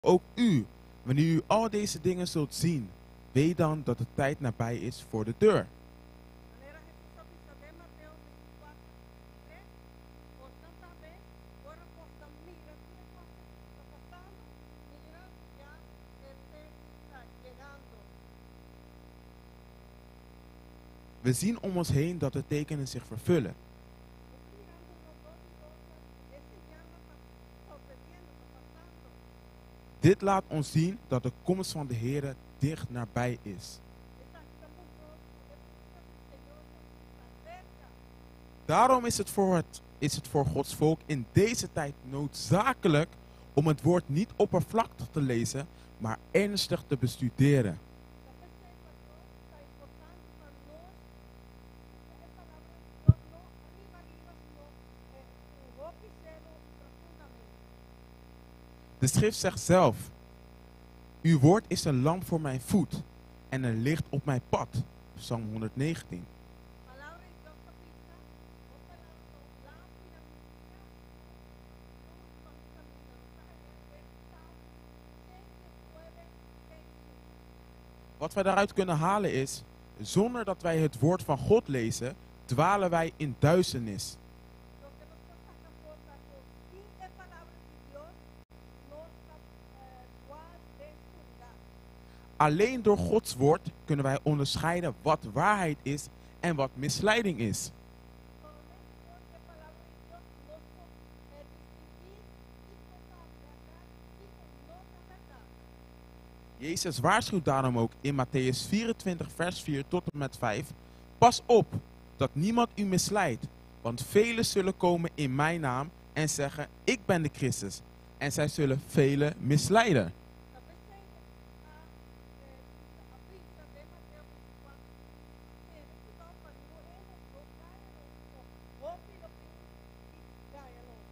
Ook u, wanneer u al deze dingen zult zien, weet dan dat de tijd nabij is voor de deur. Manera Hesus a bisa den Mateo 24, 23, Bosnan tambe, ora bos ta mira tur e kosnan ku ta pasando, mira ku ya e tempu ta yegando. We zien om ons heen dat de tekenen zich vervullen. Nos ta mirando rondó di nos ku e señalnan ta sosediendo, ta pasando. Dit laat ons zien dat de komst van de Here dicht nabij is. Esaki ta mustra nos ku e binida di Señor Hesus ta serka. Daarom is het voor het, is het voor Gods volk in deze tijd noodzakelijk om het woord niet oppervlakkig te lezen, maar ernstig te bestuderen. Ta p'esei pa nos ta importante pa nos studia e Palabra di Dios no riba riba sino ku hopi selo i profundamente. De schrift zegt zelf, Uw woord is een lamp voor mijn voet en een licht op mijn pad. Psalm 119. Palabra di Dios ta bisa, Bo palabra ta un lampi na mi pia i un lus pa mi kaminda. Nos ta hañ'é den Salmo 119, 105. Wat wij daaruit kunnen halen is, zonder dat wij het woord van God lezen, dwalen wij in duisternis. Loke nos por saka for ta ku sin e Palabra di Dios nos ta dwal den skuridat. Alleen door Gods woord kunnen wij onderscheiden wat waarheid is en wat misleiding is. Solamente dor di e Palabra di Dios nos por distinguí kiko ta bèrdat i kiko no ta bèrdat. Jezus waarschuwt daarom ook in Matteüs 24 vers 4 tot en met 5, Pas op dat niemand u misleidt, want velen zullen komen in mijn naam en zeggen, ik ben de Christus. En zij zullen velen misleiden. Ta p'esei Hesus a bisa a bisa den Mateo 24, Tene kudou pa ningun hende no gaña nos, pasobra hopi lo bin i gaña nos.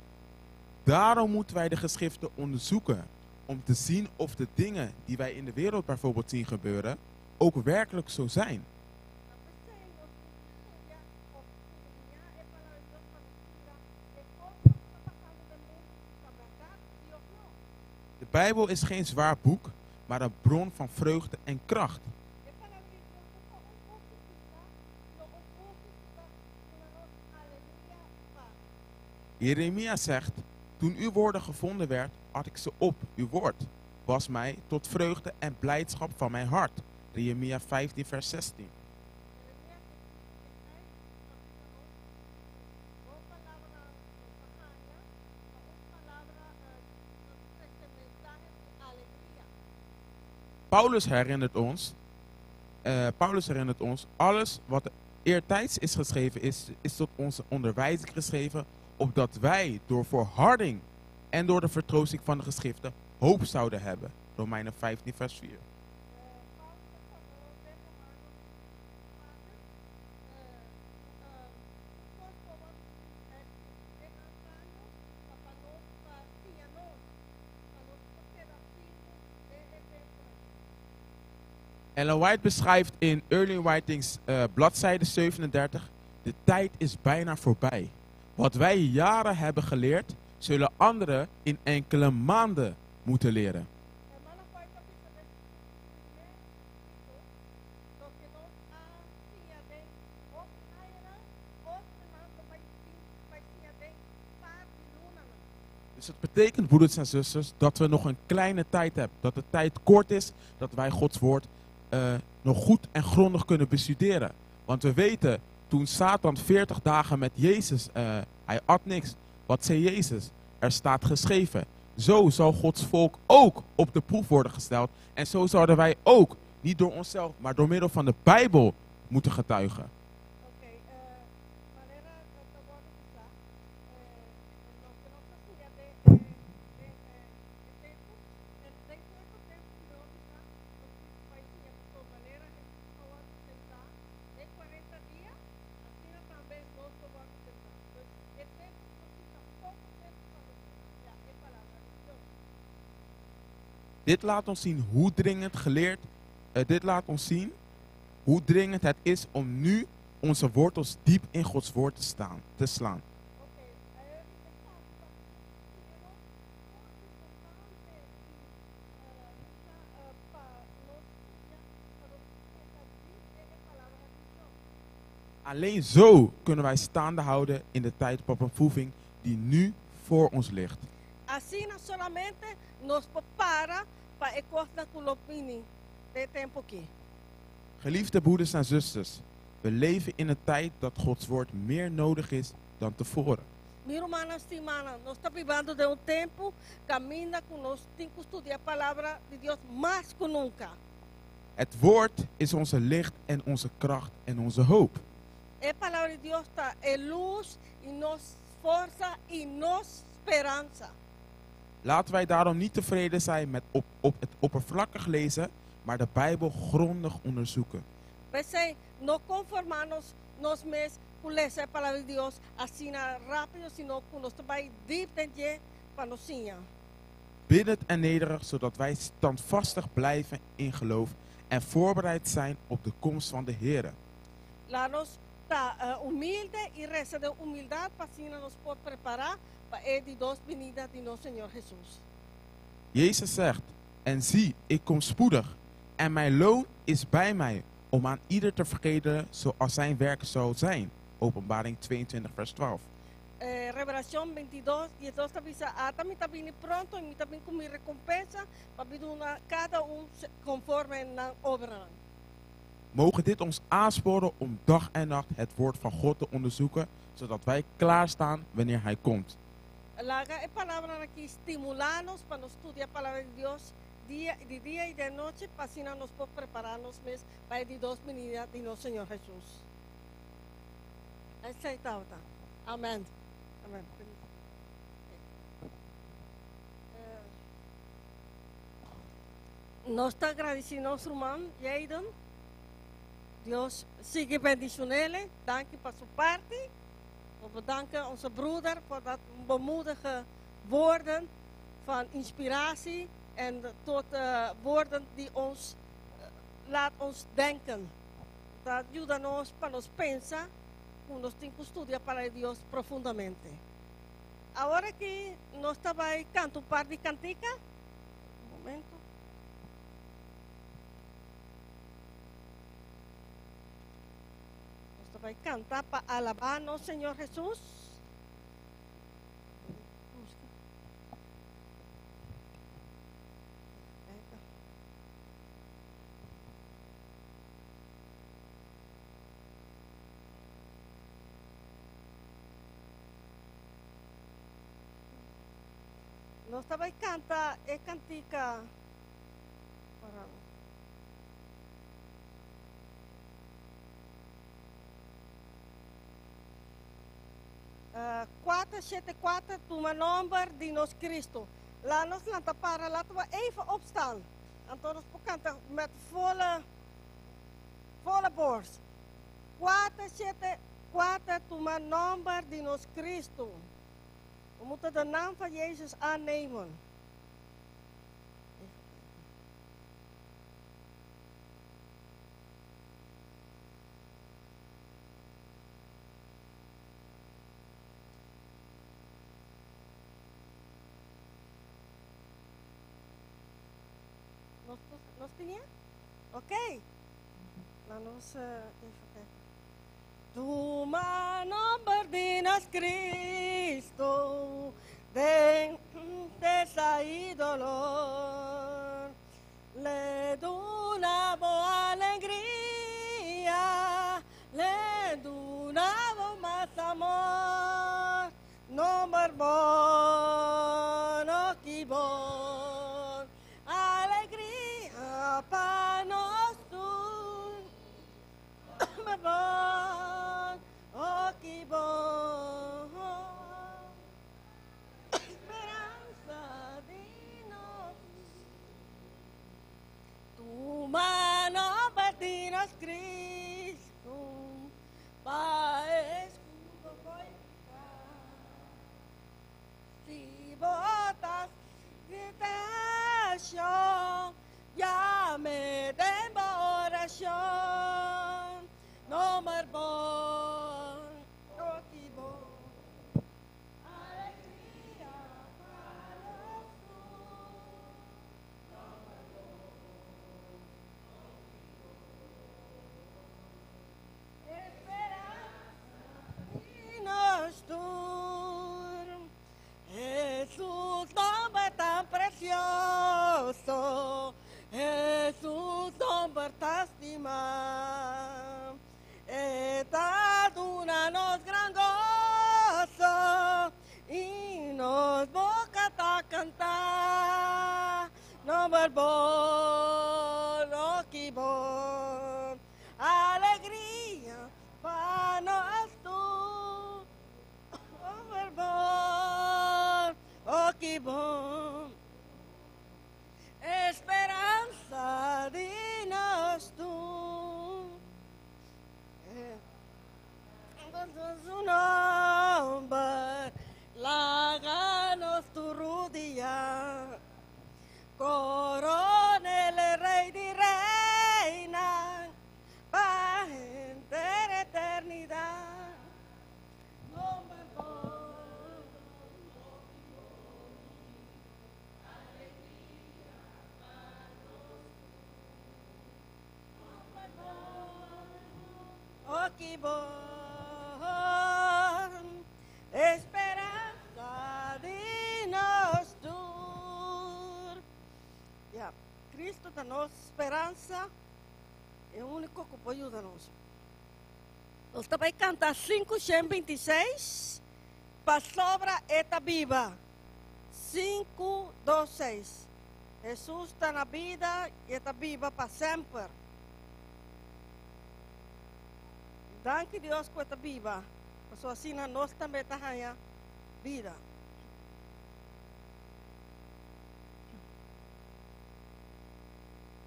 Daarom moeten wij de geschriften onderzoeken, om te zien of de dingen die wij in de wereld bijvoorbeeld zien gebeuren, ook werkelijk zo zijn. Ta p'esei nos tin ku studia òf skudriñá e Palabra di Dios pa nos mira e kosnan ku ta pasando den mundu si ta bèrdat sí òf no. De Bijbel is geen zwaar boek, maar een bron van vreugde en kracht. E Palabra di Dios no ta un buki pisá, sino un buki ku ta duna nos alegria i pas. Jeremia zegt, toen uw woorden gevonden werd, at ik ze op, uw woord was mij tot vreugde en blijdschap van mijn hart. Jeremia 15, vers 16. Jeremias den 15 ta bisa nos ku bo palabranan ku nos a haña ta un palabra ku ta trese mensahe di alegria. Paulus herinnert ons, Paulus herinnert ons, alles wat eertijds is geschreven is, is tot onze onderwijzing geschreven, opdat wij door volharding en door de vertroosting van de geschriften hoop zouden hebben. Romeinen 15, vers 4. Pablo ta kòrda nos den Romano 4, ku kos ku a wòrdu skibí den antaño ta pa nos pa siña nos, pa nos por keda firme den e tempunan. Ellen White beschrijft in Early Writings, bladzijde 37, de tijd is bijna voorbij. Wat wij jaren hebben geleerd, zullen anderen in enkele maanden moeten leren. Hermana White ta bisa den su primer eskrito, Loke nos a siña den hopi añanan, otronan lo bai tin bai siña den par di lunanan. Dus dat betekent, broeders en zusters, dat we nog een kleine tijd hebben. Dat de tijd kort is, dat wij Gods woord nog goed en grondig kunnen bestuderen. Want we weten, toen Satan 40 dagen met Jezus, hij at niks. Wat zei Jezus? Er staat geschreven, zo zal Gods volk ook op de proef worden gesteld. En zo zouden wij ook, niet door onszelf, maar door middel van de Bijbel moeten getuigen. Oké, manera ta wòrdu bisá, loke nos ta siña den den e tempu, den korto tempu mihor bisá, nos tin ku bai siña pasobra manera Hesus a wòrdu tentá den kuarenta dia, asina tambe nos lo wòrdu tentá. Pues e tempu ku nos tin ta poko tempu pa nos studia e Palabra di Dios. Dit laat ons zien hoe dringend geleerd, dit laat ons zien hoe dringend het is om nu onze wortels diep in Gods woord te, staan, te slaan. Oké, esaki ta siña nos kon importante di Alleen zo kunnen wij staande houden in de tijd van beproeving die nu voor ons ligt. Asina solamente nos por para pa e kosnan ku lo bini den e tempu akí. Geliefde broeders en zusters, we leven in een tijd dat Gods woord meer nodig is dan tevoren. Mi rumannan stimánan, nos ta bibando den un tempu kaminda ku nos tin ku studia Palabra di Dios mas ku nunka. Het woord is onze licht en onze kracht en onze hoop. E Palabra di Dios ta e lus i nos forsa i nos speransa. Laten wij daarom niet tevreden zijn met op, op het oppervlakkig lezen, maar de Bijbel grondig onderzoeken. P'esei, no konformá nos nos mes ku lesa e Palabra di Dios asina rápido, sino ku nos ta bai dip den dje pa nos siña. Biddend en nederig, zodat wij standvastig blijven in geloof en voorbereid zijn op de komst van de Here. Laat nos ta humilde i resa den humildat pa asina nos por prepará pa e di dos binida di nos Señor Hesus. Jezus zegt, En zie, ik kom spoedig, en mijn loon is bij mij, om aan ieder te vergelden zoals zijn werk zal zijn. Openbaring 22, vers 12. E Revelashon 22, 12 ta bisa, Ata mi ta bini pronto i mi ta bin ku mi rekompensa pa mi duna kada un konforme nan obranan. Mogen dit ons aansporen om dag en nacht het woord van God te onderzoeken, zodat wij klaarstaan wanneer Hij komt. Laga e palabranan aki stimulá nos pa nos studia Palabra di Dios dia di dia i di anochi pa asina nos por prepará nos mes pa e di dos binida di nos Señor Hesus. Esei tabata. Amen. Amen. Nos ta agradeci nos ruman Jayden. Dios sigui bendicionele. Danki pa su parti. We bedanken onze broeder voor dat bemoedige woorden van inspiratie en tot uh, woorden die ons uh, laat ons denken. Dat ayuda nos pa nos pensa ku nos tin ku studia palabra di Dios profundamente. Awor aki nos ta bai kanta un par di kantika. Un momento. Nos ta bai kanta pa alabá nos Señor Hesus. Nos ta bai kanta e kantika para 4, 7, 4, tuma nomber di nos Cristo. La nos lanta para, laten we even opstaan. Anto nos por kanta met volle, volle borst. 4, 7, 4, tuma nomber di nos Cristo. We moeten de naam van Jezus aannemen. Nos, nos tinha? Oké. Okay. Laat ons uh, even kijken. Tuma nomber di nos Cristo, den tristesa i dolor. Le duna bo alegria, le duna bo mas amor. Nomber bon, oh ki bon, alegria pa nos tur. Nomber bon, oh ki bon, speransa di nos. Tuma nomber di nos Cristo, pa escudo fo'i pica. Si bo ta tentacion, yam'e den bo oracion. Nomber bon, oh ki bon, alegria pa nos tur. Nomber bon, oh ki bon. Nomber bon, oh ki bon, alegria pa nos tur. Nomber bon, oh ki bon, speransa di nos tur. Su nomber, laga nos tur rudia. Coron'e Rey di Reynan, pa henter eternidad. Nomber bon. Alegria pa nos Nomber bon, oh ki bon, speransa di nos tur. Ja, Cristo ta nos speransa, e unico cu por yuda nos. Nos ta bay canta 526, Pasobra e ta biba. 5, 2, 6. Jesus ta na bida y e ta biba pa semper. Danki Dios cu e ta biba, pasobra asina nos tambe ta haya bida.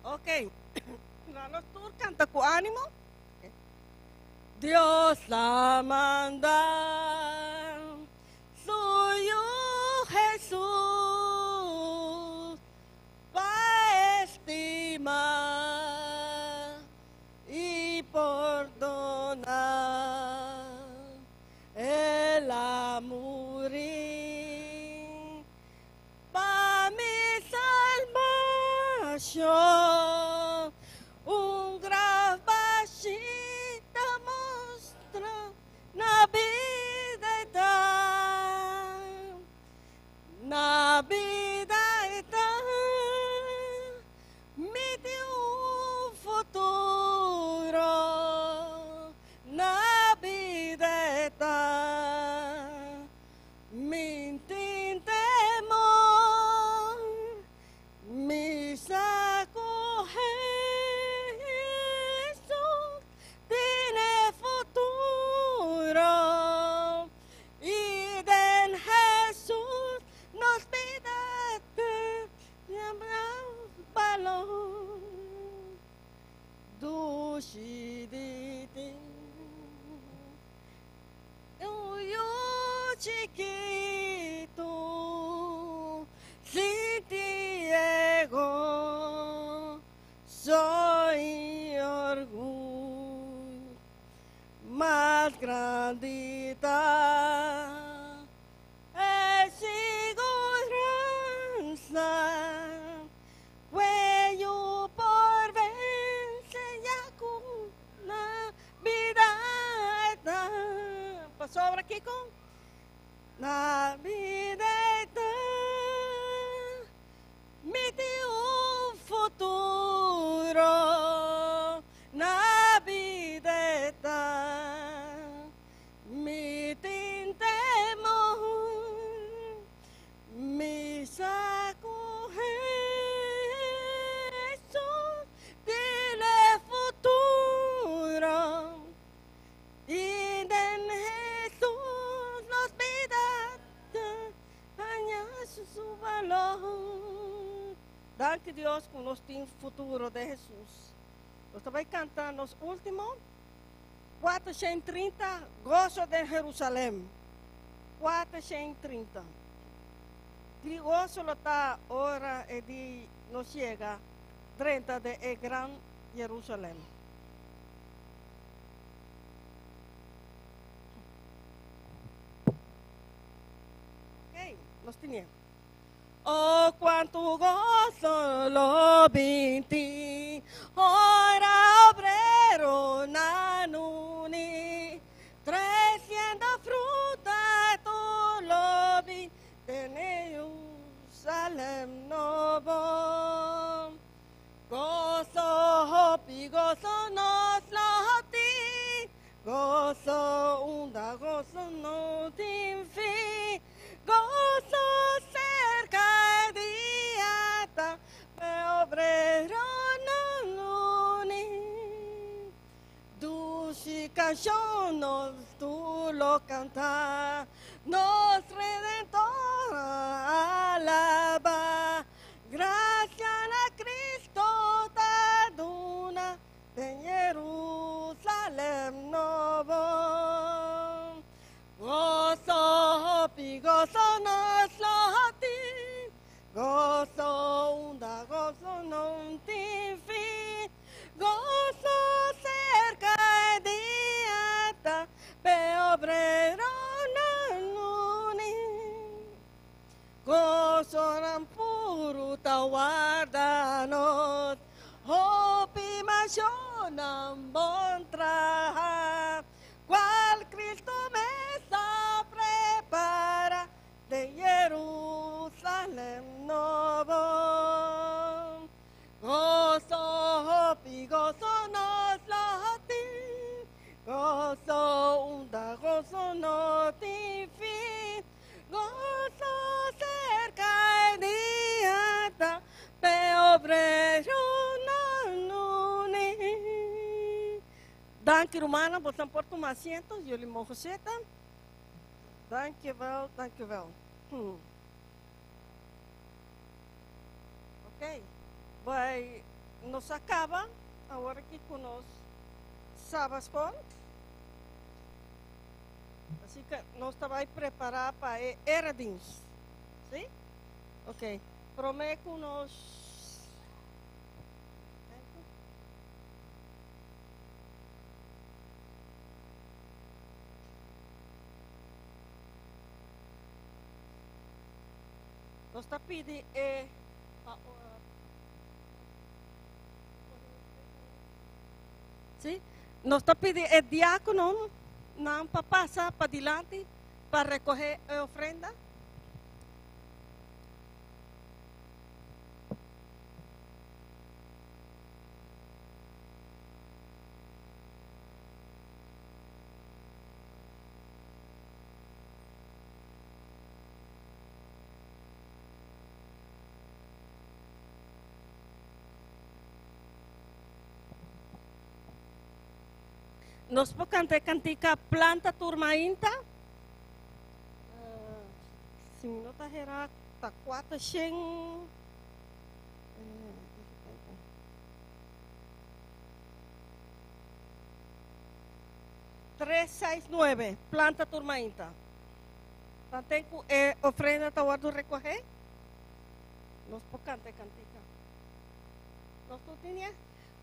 Ok, nos tur canta cu animo. Dios a manda su Yu Jesus pa stima y pordona. El a muri pa mi salvacion. Un graf bashi ta mustra na bida e ta. Na bida e ta. Mi tin un futuro. Na bida e ta. Mi tin temor. Mi sa cu Jesus tin e futuro. Y den Jesus nos bida tin balor. Dushi di tin un yu chikito sin ego soy orgullo mas grandi ta e siguransa cu yu por vence ya cu na bida e ta. Pasobra kico? Na bida e ta. Mi tin un futuro. Na bida e ta. Mi tin temor. Mi sa cu Jesus tin e futuro. Y den Jesus nos bida ta haña su balor. Danki Dios cu nos tin futuro den Jesus. Nos ta bay canta nos ultimo 430 Gozo den Jerusalem. 430. Ki gozo lo ta ora e di nos yega drenta den e gran Jerusalem. Ok, nos tine. Oh, cuanto gozo lo bin tin ora obreronan uni, treciendo fruta tur lo bin den Jerusalem nobo. Gozo, hopi gozo nos lo tin, gozo unda gozo no tin fin, gozo cerca e dia ta. canción nos tur lo canta, nos Redentor alaba. Gracia na Cristo ta duna den Jerusalem nobo. Gozo, hopi gozo nos lo tin, gozo unda gozo no tin fin, gozo cerca e dia ta p'e obreronan uni. Gozonan puru ta warda nos, hopi mashonnan bon traha, cual Cristo mes a prepara den Jerusalem nobo. Gozo, hopi gozo nos lo tin, gozo unda gozo no tin fin, gozo cerca e dia ta p'e obreronan uni. Danki rumannan, boso por tuma asiento, jullie mogen zitten. Dankjewel, dankjewel. Ok, bai nos a caba awor aki cu nos Sabaschool. Así que nos ta bai prepara pa e eredienst. Sí? Ok, prome cu nos. Nos ta pidi e pa Sí, nos ta pidi e diákono nan pa pasa pa dilanti pa rekohe e ofrenda. Nos por canta e cantica Planta Tur Mainta. Uh, si mi no ta hera, ta 400. 369, Planta Tur Mainta. Tanten ku e ofrenda ta wòrdu rekohé, nos por kanta e kantika. Nos tur tin e?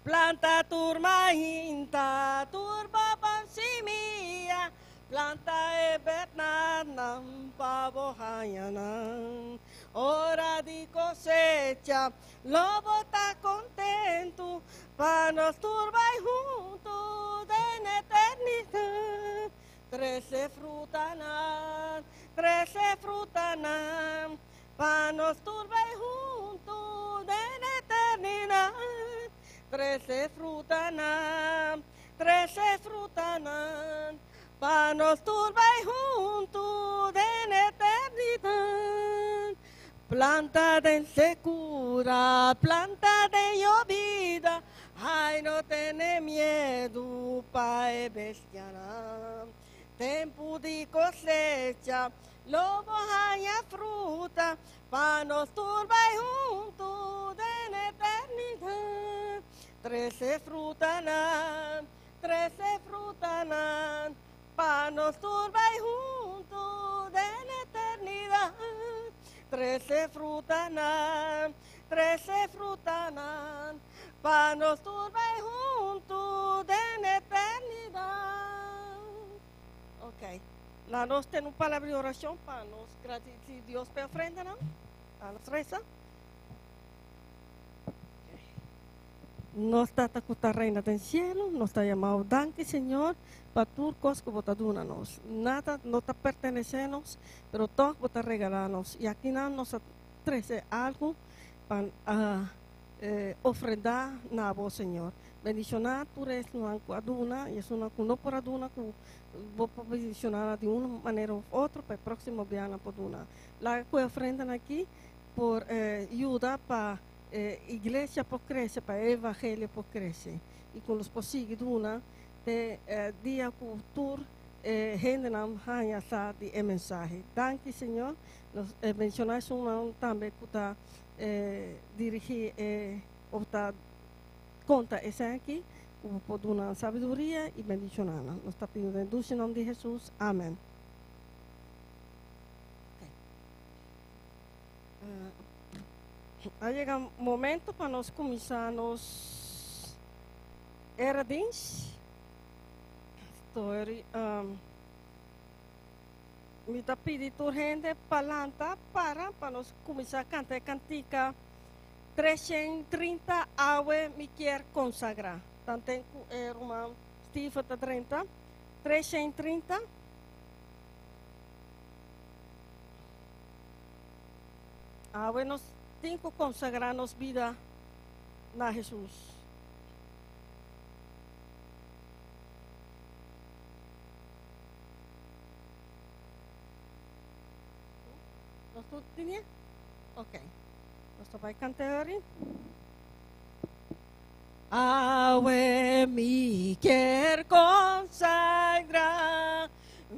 Planta tur mainta, tur bo bon simia, planta e bèrdatnan pa bo haña nan. Ora di kosecha, lo bo ta kontentu, pa nos tur bai huntu den eternidat. Trese frutanan, trese frutanan, pa nos tur bai huntu den eternidat. Trese frutanan, trese frutanan, pa nos tur bai huntu den eternidat. Planta den sekura, planta den yobida, ai no tene miedu pa e bestianan. Tempu di kosecha, lo bo haña fruta, pa nos tur bai huntu den eternidat. Trese frutanan, trese frutanan, pa nos tur bai huntu den eternidat. Trese frutanan, trese frutanan, pa nos tur bai huntu den eternidat. Ok. Laga nos tene un palabra di orashon pa nos gradisí Dios pa e ofrendanan. Laga nos resa. Nos Tata ku ta reina den cielo, nos ta yamao danki Señor pa tur kos ku bo ta duna nos. Nada no ta pertenesé nos, pero tòg bo ta regalá nos. I akinan nos a trese algu pa ofrendá na bo, Señor. Bendishoná tur esnan ku a duna i esunnan ku no por a duna, ku bo por bendishoná nan di un manera òf otro pa e próksimo biaha nan por duna. Laga ku e ofrendanan aki por yuda pa e iglesia por krese, pa e evangelio por krese i ku nos por sigui duna Te dia ku tur e hendenan haña sa di e mensahe. Danki Señor. Nos bendishoná esunnan tambe ku ta dirigí e of ta konta esei aki, ku bo por duna nan sabiduria i bendishoná nan. Nos ta pidi den dulce nom di Hesus. Amen. A yega momento pa nos kuminsá nos eredienst. Story, mi ta pidi tur hende pa lanta para pa nos kuminsá kanta e kantika 330 Awe mi kier konsagrá. Tanten ku e ruman Steven ta drenta. 330. Awe nos tin ku konsagrá nos bida na Hesus. Nos tur tinie? Ok. Nos ta bai kanta ori. Awe mi kier konsagrá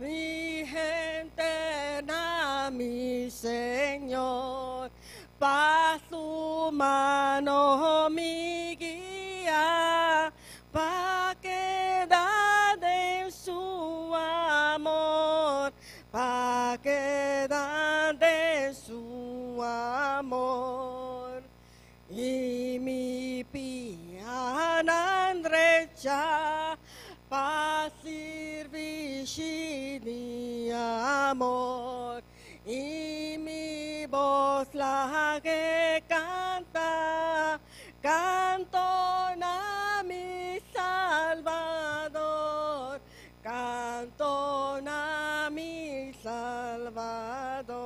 mi henter na mi Señor, pa su mano mi guia, pa keda den su amor, pa keda den su amor. I mi pianan drecha pa sirbishi di amor. I mi bos lag'e kanta, kanto na mi Salbador, kanto na mi Salbador.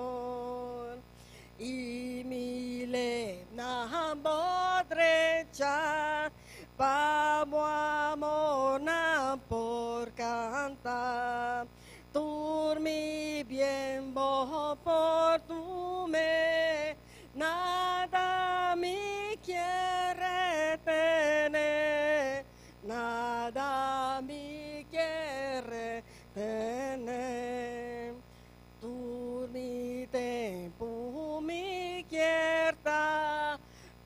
I mi lepnan bo drecha, pa bo amornan por kanta. Tur mi bien bo por tume, nada mi kier retene, nada mi kier retene. Tur mi tempu mi kier ta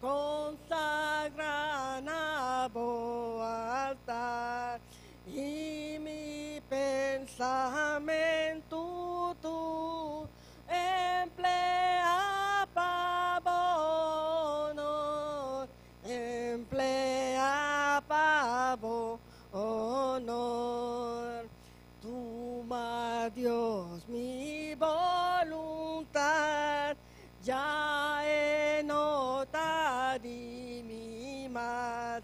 konsagrá na bo altar, i mi pensamentu tur empleá pa bo honor, empleá pa bo honor. Tuma Dios mi boluntad, ya e no ta di mi mas.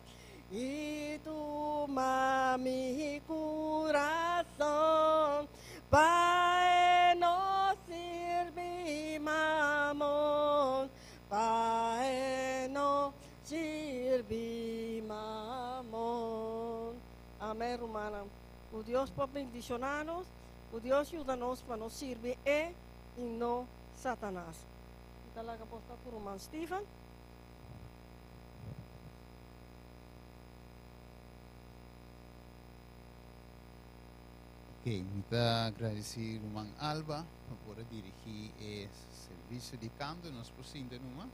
I tuma mi kurason, pa e no sirbi mamon, pa e no sirbi mamon. Amen, rumannan. Ku Dios por bendishoná nos, ku Dios yuda nos pa nos sirbi E i no Satanas. Mi ta laga bos ta ku ruman Steven. Ok, mi ta agradeci ruman Alba pa por a dirigi e servicio di canto. Nos por sinta numa.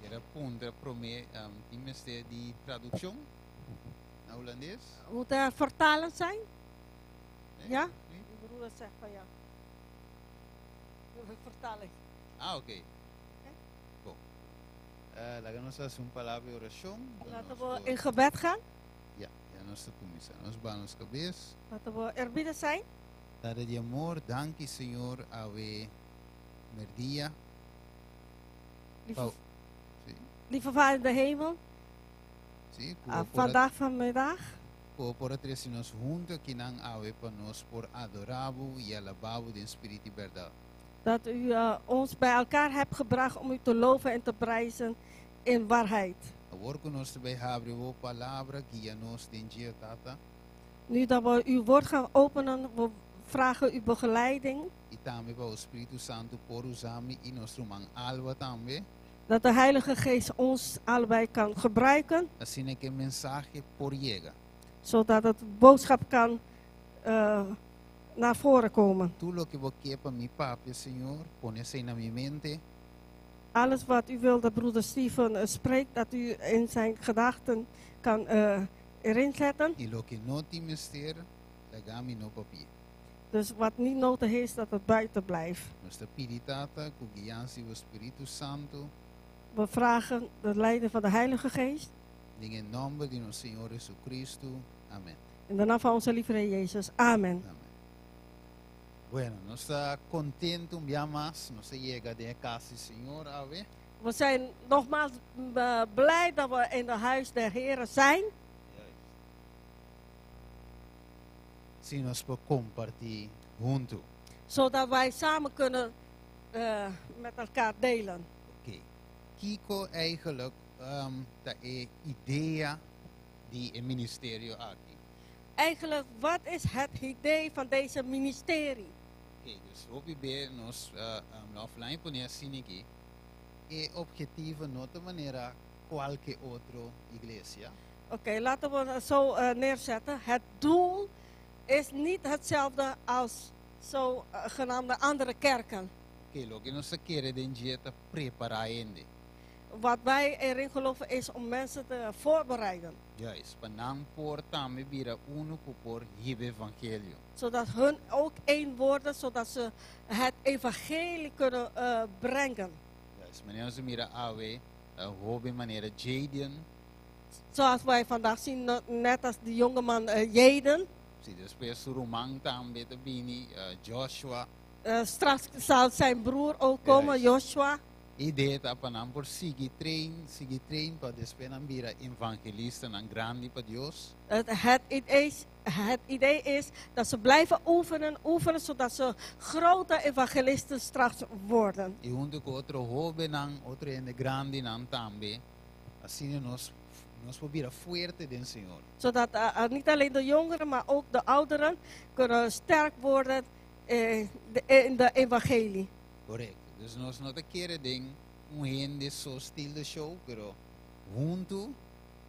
Kier a puntra prome, tin mester di traduccion na Hulandes? Moet er vertalen zijn? Nee, Ja? niet? Mi broeder zegt van ja. Vertaling. Ah, oké. Bon. Laga nos haci un palabra di oracion. Dan Laten nos we por in gebed gaan. Ja, ya nos ta cuminsa. Nos baha nos cabes. Laten we eerbiedig zijn. Tata di amor, danki Señor awe merdia. Lieve, Oh, sí. lieve Vader in de hemel, Sí, ku ah, bo por a, vandaag vanmiddag ku bo por a trese nos huntu akinan awe pa nos por adorá bo i alabá bo den spiritu i bèrdat. dat u eh, ons bij elkaar hebt gebracht om u te loven en te prijzen in waarheid. Awor ku nos ta bai habri bo palabra, guia nos den dje, Tata. Nu dat we uw woord gaan openen, we vragen uw begeleiding. I tambe pa bo Spiritu Santu por usa mi i nos ruman Alba tambe. Dat de Heilige Geest ons allebei kan gebruiken, Asina ku e mensahe por yega. Zodat het boodschap kan naar voren komen. Tur loke bo ke pa mi papia, Señor, pone esei na mi mente. Alles wat u wil dat broeder Steven spreekt, dat u in zijn gedachten kan erin zetten. I loke no tin mester, laga mi no papia. Dus wat niet nodig is, dat het buiten blijft. Nos ta pidi, Tata, ku guiansa di Spiritu Santu. We vragen de leiding van de Heilige Geest. Den nòmber di nos Señor Hesukristu. Amèn. In de naam van onze lieve Heer Jezus. Amen. Amèn. Bueno, nos ta kontentu un bia mas. Nos a yega den kas di Señor, awe. We zijn nogmaals blij dat we in het huis der Heren zijn. Si nos por kompartí huntu. Zodat wij samen kunnen met elkaar delen. Ok. Kiko eigenlijk ta e idea di e ministerio aki? Eigenlijk, wat is het idee van deze ministerie? Ok, dus hopi be nos offline pone asina aki. E objetivo no ta manera kualke otro iglesia. Oké, laten we het zo neerzetten. Het doel is niet hetzelfde als zogenaamde andere kerken. Ok, loke nos ke den dje ta prepará hende. Wat wij erin geloven is om mensen te voorbereiden. Juist, pa nan por tambe bira unu ku por hiba evangelio. Zodat hun ook één worden, zodat ze het evangelie kunnen brengen. Juist, manera nos mira awe, hóben manera Jaden. Zoals wij vandaag zien, net als die jongeman Jaden. Si, despues su ruman tambe ta bini, Joshua. Straks zal zijn broer ook komen, Joshua. Idea ta pa nan por sigui train, sigui train, pa despues nan bira evangelistanan grandi pa Dios. Het idee is dat ze blijven oefenen, oefenen, zodat ze grote evangelisten straks worden. I huntu ku otro hóbennan, otro hende grandinan tambe. Asina nos por bira fuerte den Señor. Zodat niet alleen de jongeren, maar ook de ouderen kunnen sterk worden in de evangelie. Korekto. Dus nos no ta kere den un hende so steal the show, pero huntu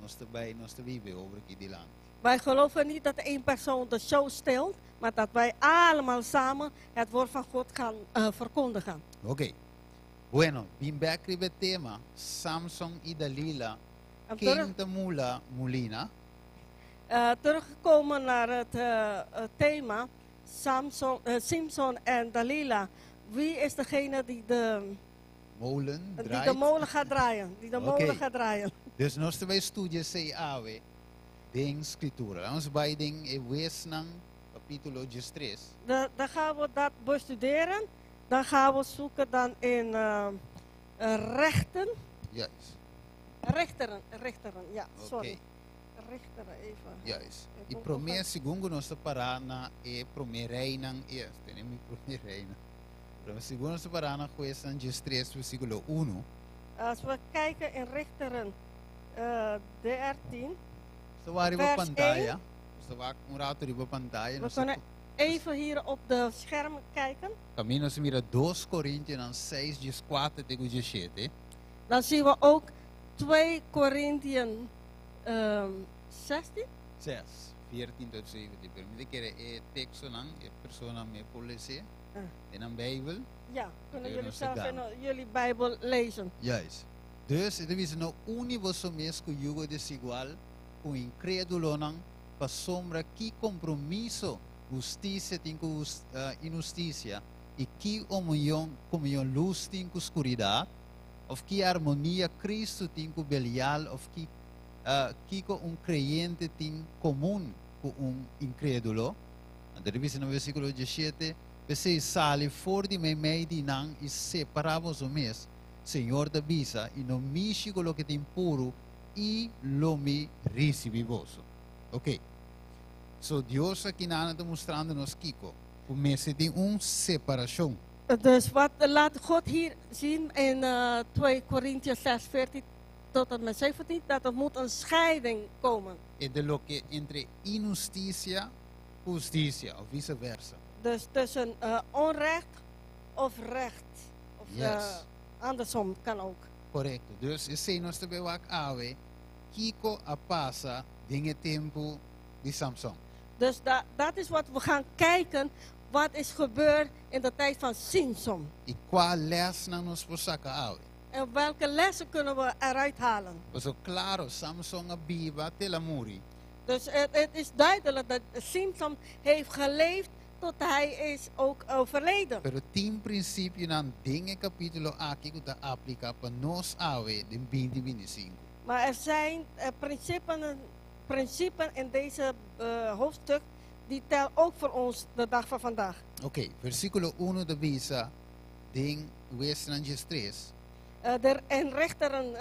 nos ta bai, nos ta hiba e obra aki dilanti. Wij geloven niet dat één persoon de show steelt, maar dat wij allemaal samen het woord van God gaan verkondigen. Ok. Bueno, bin bèk riba e tema, Samson i Dalila, En terug, ken ta mula mulina? Teruggekomen naar het thema Samson en Dalila. Wie is degene Molen die draait. de molen gaat draaien? Die de molen gaat draaien. Dus nos ta bai studia esei awe den Skritura. Ban bai den e Huesnan kapítulo 13. Dan gaan we dat bestuderen. Dan gaan we zoeken dan in rechten. Juist. Rechteren, rechteren, ja, sorry. Rechteren even. Juist. Ik E moet promé ook- segun nos ta para na e promé reinan, yes, tene mi promé reinan. Promé segun nos ta para na Huesnan 13 versíkulo 1. Als we kijken in Richteren 13, Nos ta riba vers pantaya. Nos ta un ratu riba pantaya. We kunnen even hier op de scherm kijken. Kaminda nos mira 2 Korintionan 6, 4 te 7. Dan zien we ook 2 Corinthiën 16. 6, 14 tot 17. Pero mi ta kere e tekstonan, e persona mes por lesa. Ah. Den nan Bijbel. Ja, kunnen Oké, jullie dan zelf gedaan. in jullie Bijbel lezen. Juist. Dus, e ta bisa, no uni boso mes ku yugo desigual, ku inkrédulonan, pasobra ki kompromiso hustisia tin ku inhustisia, i ki komunion lus tin ku skuridat, òf ki armonia Kristu tin ku Belial, òf kiko un kreyente tin komun ku un inkrédulo. Anto, e ta bisa na versíkulo 17, P'esei sali for di meimei di nan i separá boso mes. Señor ta bisa, i no mishi ku loke ta impuru i lo mi risibí boso. Ok. So Dios akinan ta mustrando nos kiko. Ku mester tin un separashon. Dus wat laat God hier zien in 2 Corinthians 6, 14 tot en met 17, dat er moet een scheiding komen. Entre loke entre inhustisia, hustisia, òf vice-versa. Dus tussen onrecht of recht. Of andersom kan ook. Korekto. Dus esei nos ta bai wak awe, kiko a pasa den e tempu di Samson. Dus dat is wat we gaan kijken, wat is gebeurd in de tijd van Simson. I kua lèsnan nos por saka awe. En welke lessen kunnen we eruit halen? Paso klaro, Samson a biba te el a muri. Dus het is duidelijk dat Simson heeft geleefd tot hij is ook overleden. Pero tin prinsipionan den e kapítulo aki ku ta apliká pa nos awe den binti binti sinku. Maar er zijn principen in deze hoofdstuk die tel ook voor ons de dag van vandaag. Ok, versíkulo unu ta bisa den Huesnan diestres. In Richteren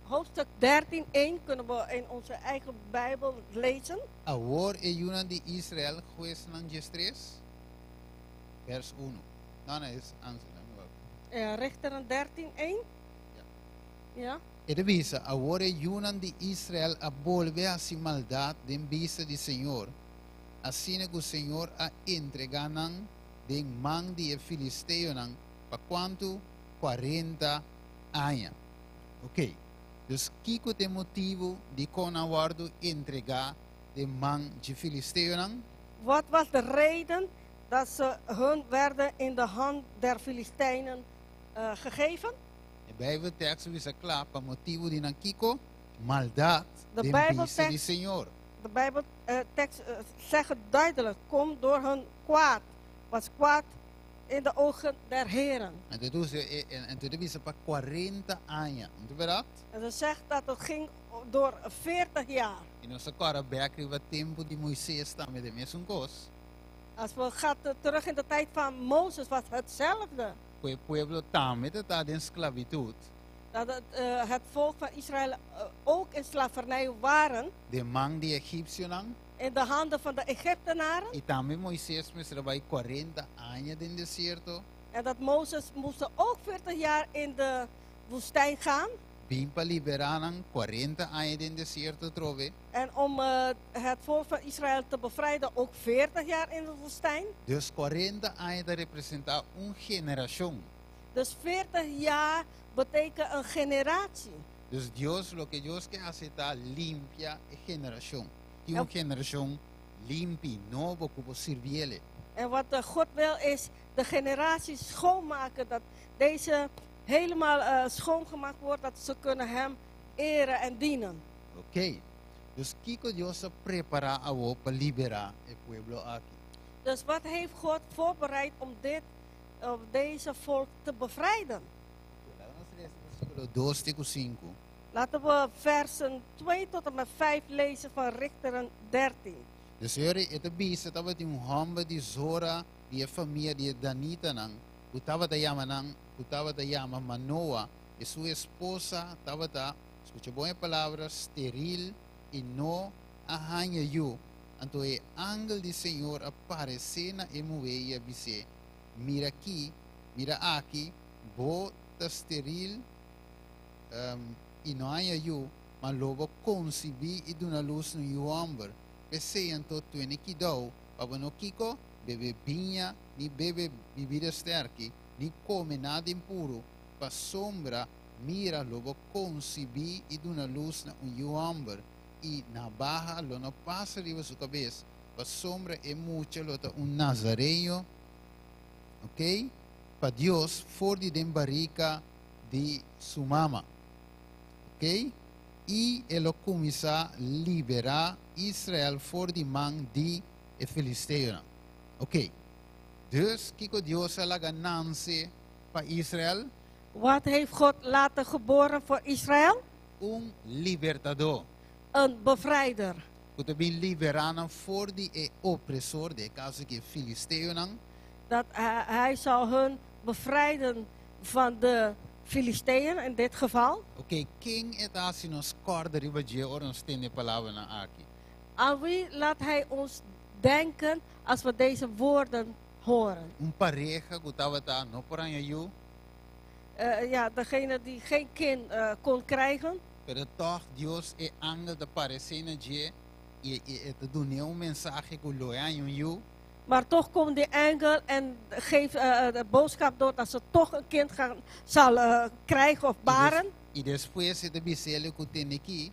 hoofdstuk 13, 1 kunnen we in onze eigen Bijbel lezen. Awor e yunan di Israel, Huesnan 13, vers 1. No, no, es Angela. Mi wak. Richteren 13, 1. Ja. Ja. E ta bisa, Awor e yunan di Israel a bolbe hasi maldat den bista di Señor, asina ku Señor a entregá nan den man di e filisteonan pa kuantu? 40 aña. Ok. Dus kiko ta e motibu dikon nan wòrdu entregá den man dje filisteonan? Wat was de reden dat ze hun werden in de hand der Filistijnen gegeven? E Bijbeltekst ta bisa kla, pa motibu di nan kiko? Maldat De den bista di Bijbeltekst Señor. De Bijbeltekst zegt duidelijk, kom door hun kwaad, was kwaad in de ogen der Heren. Anto dus e anto ta bisa pa 40 aña, no ta bèrdat? En ze zegt dat het ging door 40 jaar. I nos ta kòrda bèk riba tempu di Moises tambe den mesun kos. Als we gaat terug in de tijd van Mozes was hetzelfde. Ku e pueblo tambe ta ta den sklabitut. Dat het volk van Israël ook in slavernij waren. Den man di egipsionan. In de handen van de Egyptenaren. I tambe Moises mester a bai 40 aña den desierto. En dat Mozes moest ook 40 jaar in de woestijn gaan. Bin pa liberá nan 40 aña den desierto atrobe. En om het volk van Israël te bevrijden ook 40 jaar in de woestijn. Dus 40 aña ta representá un generashon. Dus 40 jaar betekent een generatie. Dus Dios, loke Dios ke hasi ta limpia e generashon. Tin un generashon limpi, nobo ku por sirbiele. En wat God wil is de generatie schoonmaken, dat deze helemaal schoongemaakt wordt, dat ze kunnen hem eren en dienen. Ok. Dus kiko Dios a prepará awor pa liberá e pueblo aki? Dus wat heeft God voorbereid om dit, om deze volk te bevrijden? Ok, laga nos lesa versíkulo dos te ku sinku. Laten we versen 2 tot en met 5 lezen van Richteren 13. De Señor e ta bisa, Tabatin un hòmber di Zora di e famia di e danitanan, ku tabata yama nan, ku tabata yama Manoa, i su esposa tabata, skucha bon e palabra, steril i no a haña yu. Anto e angel di Señor a paresé na e muhé i a bis'é, Mira aki, mira aki, bo ta steril i no haña yu, ma lo bo konsibí i duna lus na un yu hòmber. P'esei anto tene kidou pa bo no kiko, bebe biña, ni bebe bibida sterki, ni kome nada impuru, pasobra, mira, lo bo konsibí i duna lus na un yu hòmber, i nabaha lo no pasa riba su kabes, pasobra e mucha lo ta un nazareño, ok, pa Dios for di den barika di su mama. Ok, i e lo kuminsá liberá Israel for di man di e filisteonan. Ok, dus kiko Dios a laga nanse pa Israel? Wat heeft God laten geboren voor Israël? Un libertadó. Een bevrijder. Ku ta bin liberá nan for di e opresor, den e kaso aki e filisteonan. Dat hij zal hun bevrijden van de Filisteeën in dit geval. Oké, ken e ta hasi nos kòrda riba dje ora nos tende e palabranan aki? Aan wie laat hij ons denken als we deze woorden horen? Un pareha ku tabata no por haña yu. Ja, degene die geen kind kon krijgen. Pero tòg Dios e angel ta paresé na dje i e ta dun'é un mensahe ku lo e haña un yu. Maar toch komt de engel en geeft de boodschap door dat ze toch een kind zal krijgen of baren. I despues e ta bis'é ku tende aki,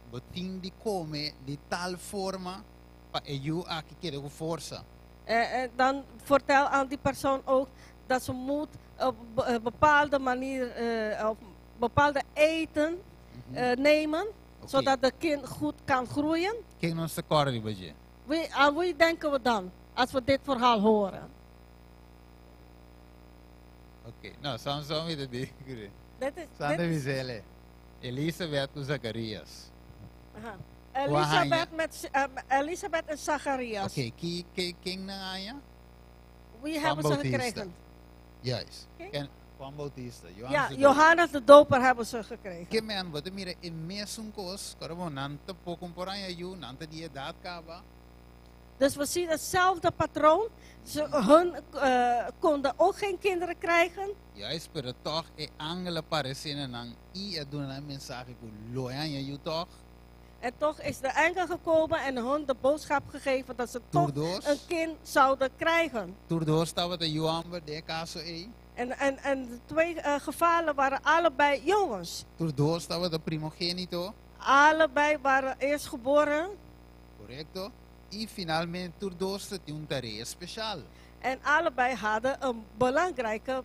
bo tin di kome di tal forma pa e yu aki keda ku forsa. En dan vertel aan die persoon ook dat ze moet op een bepaalde manier, of bepaalde eten nemen, zodat de kind goed kan groeien. Ken nos ta kòrda riba dje? Aan wie denken we dan als we dit verhaal horen? Oké, no, Samson mi ta di. Dit is, Santa dit is, bis'é. Elisabeth ku Zacharias. Aha. Elisabeth, met, Elisabeth en Zacharias. Oké, ken nan a haña? Wie hebben ze Bautista. gekregen? Juist. Oké. Ken Juan Bautista. Johannes Ja, de Doper. Johannes de Doper hebben ze gekregen. Ke men, bo ta mira e mesun kos, kòrda nan tampoko por haña yu, nan ta di edat kaba. Dus we zien hetzelfde patroon. Hun konden ook geen kinderen krijgen. Juist, pero toch e angel a aparesé na nan i a duna nan mensahe ku lo haña yu toch. En toch is de engel gekomen en hun de boodschap gegeven dat ze toch Tur dos, een kind zouden krijgen. tur dos tabata yu hòmber den kaso ei. En de twee gevallen waren allebei jongens. Tur dos tabata primogénito, Allebei waren eerst geboren. korekto? I finalmente tur dos tin un tarea spesial. En allebei hadden een belangrijke,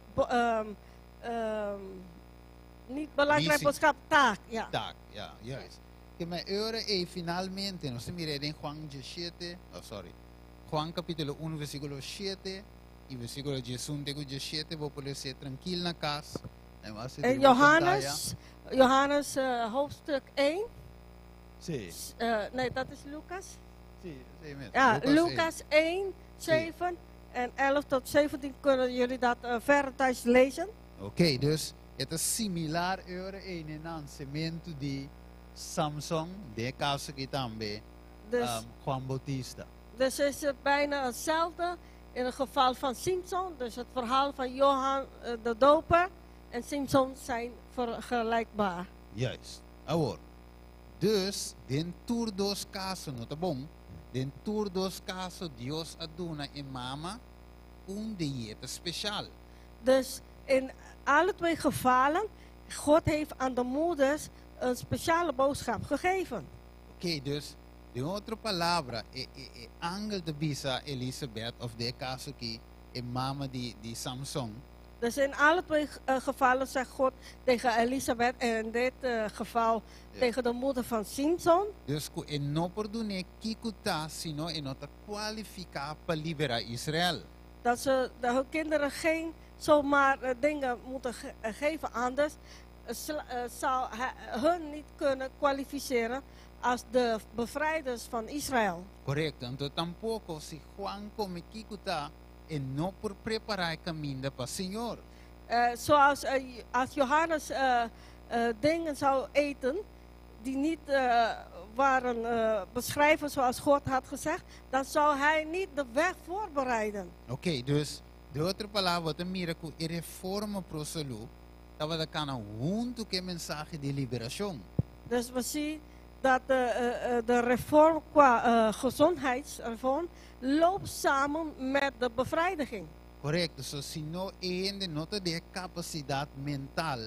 niet belangrijk Missie. boodschap, taak. Ja. Taak, ja, juist. Ke men e ora ei finalmente, nos ta mira den Juan 17, oh sorry, Juan kapítulo 1, versíkulo 7 i versíkulo 11 te 17, bo por les'é trankil na kas. En Johannes, hoofdstuk 1. Si. Nee, dat is Lucas. Si, mes. Ja, Lucas Lucas 1, 7 en 11 tot 17 kunnen jullie dat verder thuis lezen. Oké, dus e ta similar e ora ei na nasementu di Samson, den kaso aki tambe, Dus, Juan Bautista. dus is het bijna hetzelfde in het geval van Simpson. Dus het verhaal van Johan de Doper en Simpson zijn vergelijkbaar. Juist. Awor. Dus, den tur dos kaso, no ta bon? Den tur dos kaso, Dios a duna e mama un dieta spesial. Dus in alle twee gevallen, God heeft aan de moeders een speciale boodschap gegeven. Oké, dus, den otro palabra, e angel ta bisa Elisabeth, òf den kaso aki, e mama di Samson. Dus in alle twee gevallen zegt God tegen Elisabeth en in dit geval tegen de moeder van Simpson. Dus ku e no por dun'é kiko ta, sino e no ta kualifiká pa liberá Israel. Dat hun kinderen geen zomaar dingen moeten geven, anders zou hun niet kunnen kwalificeren als de bevrijders van Israël. Korekto. Anto tampoko si Juan kome kiko ta, e no por prepará e kaminda pa Señor. Zoals als Johannes dingen zou eten die niet waren beschrijven zoals God had gezegd, dan zou hij niet de weg voorbereiden. Oké, dus den otro palabra, bo ta mira ku e reforma pro salú, tabata kana huntu ku e mensahe di liberashon. Dus we zien dat de reform qua gezondheidsreform loopt samen met de bevrijding. Korekto. So, si no hende no tin e kapasidat mental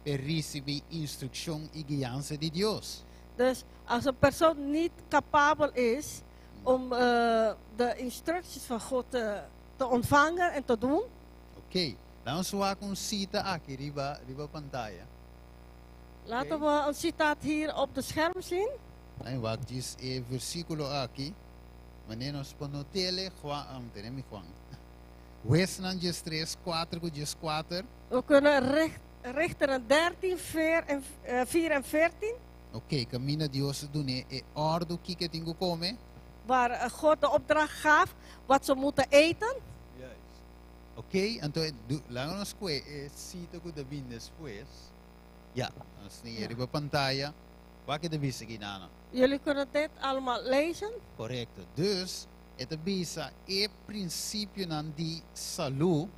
pa risibí instrukshon i guiansa di Dios. Dus als een persoon niet capabel is om de instructies van God te ontvangen en te doen, Oké, laga nos wak un sita aki riba pantaya. Laten we een citaat hier op de scherm zien. Ai, wak djis e versíkulo aki. Manera nos por not'é, Juan, tene mi Juan. Huesnan 3, 4 ku 4. We kunnen Richteren 13, 4 en, 4 en 14, Oké, kaminda Dios a dun'é e òrdu kiko e tin ku kome. Waar God de opdracht gaf wat ze moeten eten. Oké, anto laga nos kue e sita ku ta bin despues. Ja, nos tin riba pantaya. Wak e ta bisa aki, Nana. Jullie kunnen dit allemaal lezen. Korekto. Dus, e ta bisa e prinsipionan di salú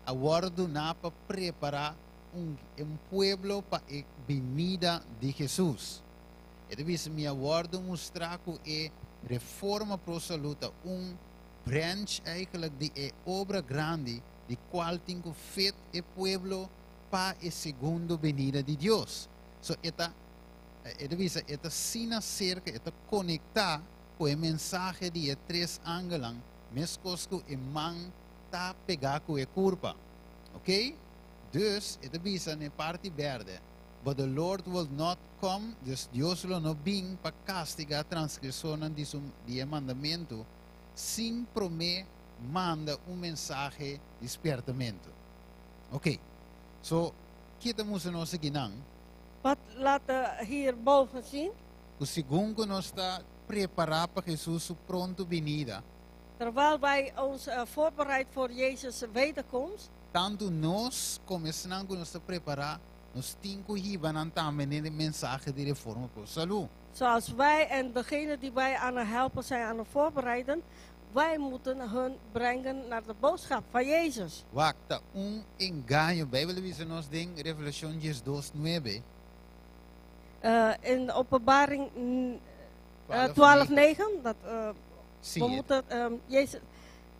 a wòrdu duná pa prepará un pueblo pa e binida di Hesus. E ta bisa mi a wòrdu mustrá ku e reforma pro salú ta un branch eigenlijk di e obra grandi di kual tin ku fit e pueblo pa e segundo benida di Dios. So e ta e ta bisa e ta asina serka, e ta konektá ku e mensahe di e tres angelnan meskos ku e man ta pegá ku e kurpa. Ok? Dus e ta bisa na e parti bèrdè, But the Lord will not come, dus Dios lo no bin pa kastigá transgresornan di su di e mandamentu sin promé manda un mensahe di spièrtamentu. Ok. So, ke ta mustra nos akinan? Wat laat hierboven zien? Ku segun ku nos ta prepará pa Hesus su pronto binida. Terwijl wij ons voorbereid voor Jezus wederkomst. Tantu nos komo esnan ku nos ta prepará, nos tin ku hiba nan tambe den e mensahe di reforma pa salú. Zoals wij en degene die wij aan het helpen zijn aan het voorbereiden, wij moeten hun brengen naar de boodschap van Jezus. Wak, ta un engaño. Beibel ta bisa nos den Revelashon diesdos nuebe. In Openbaring 12 9, dat Sí, we moeten, Jezus,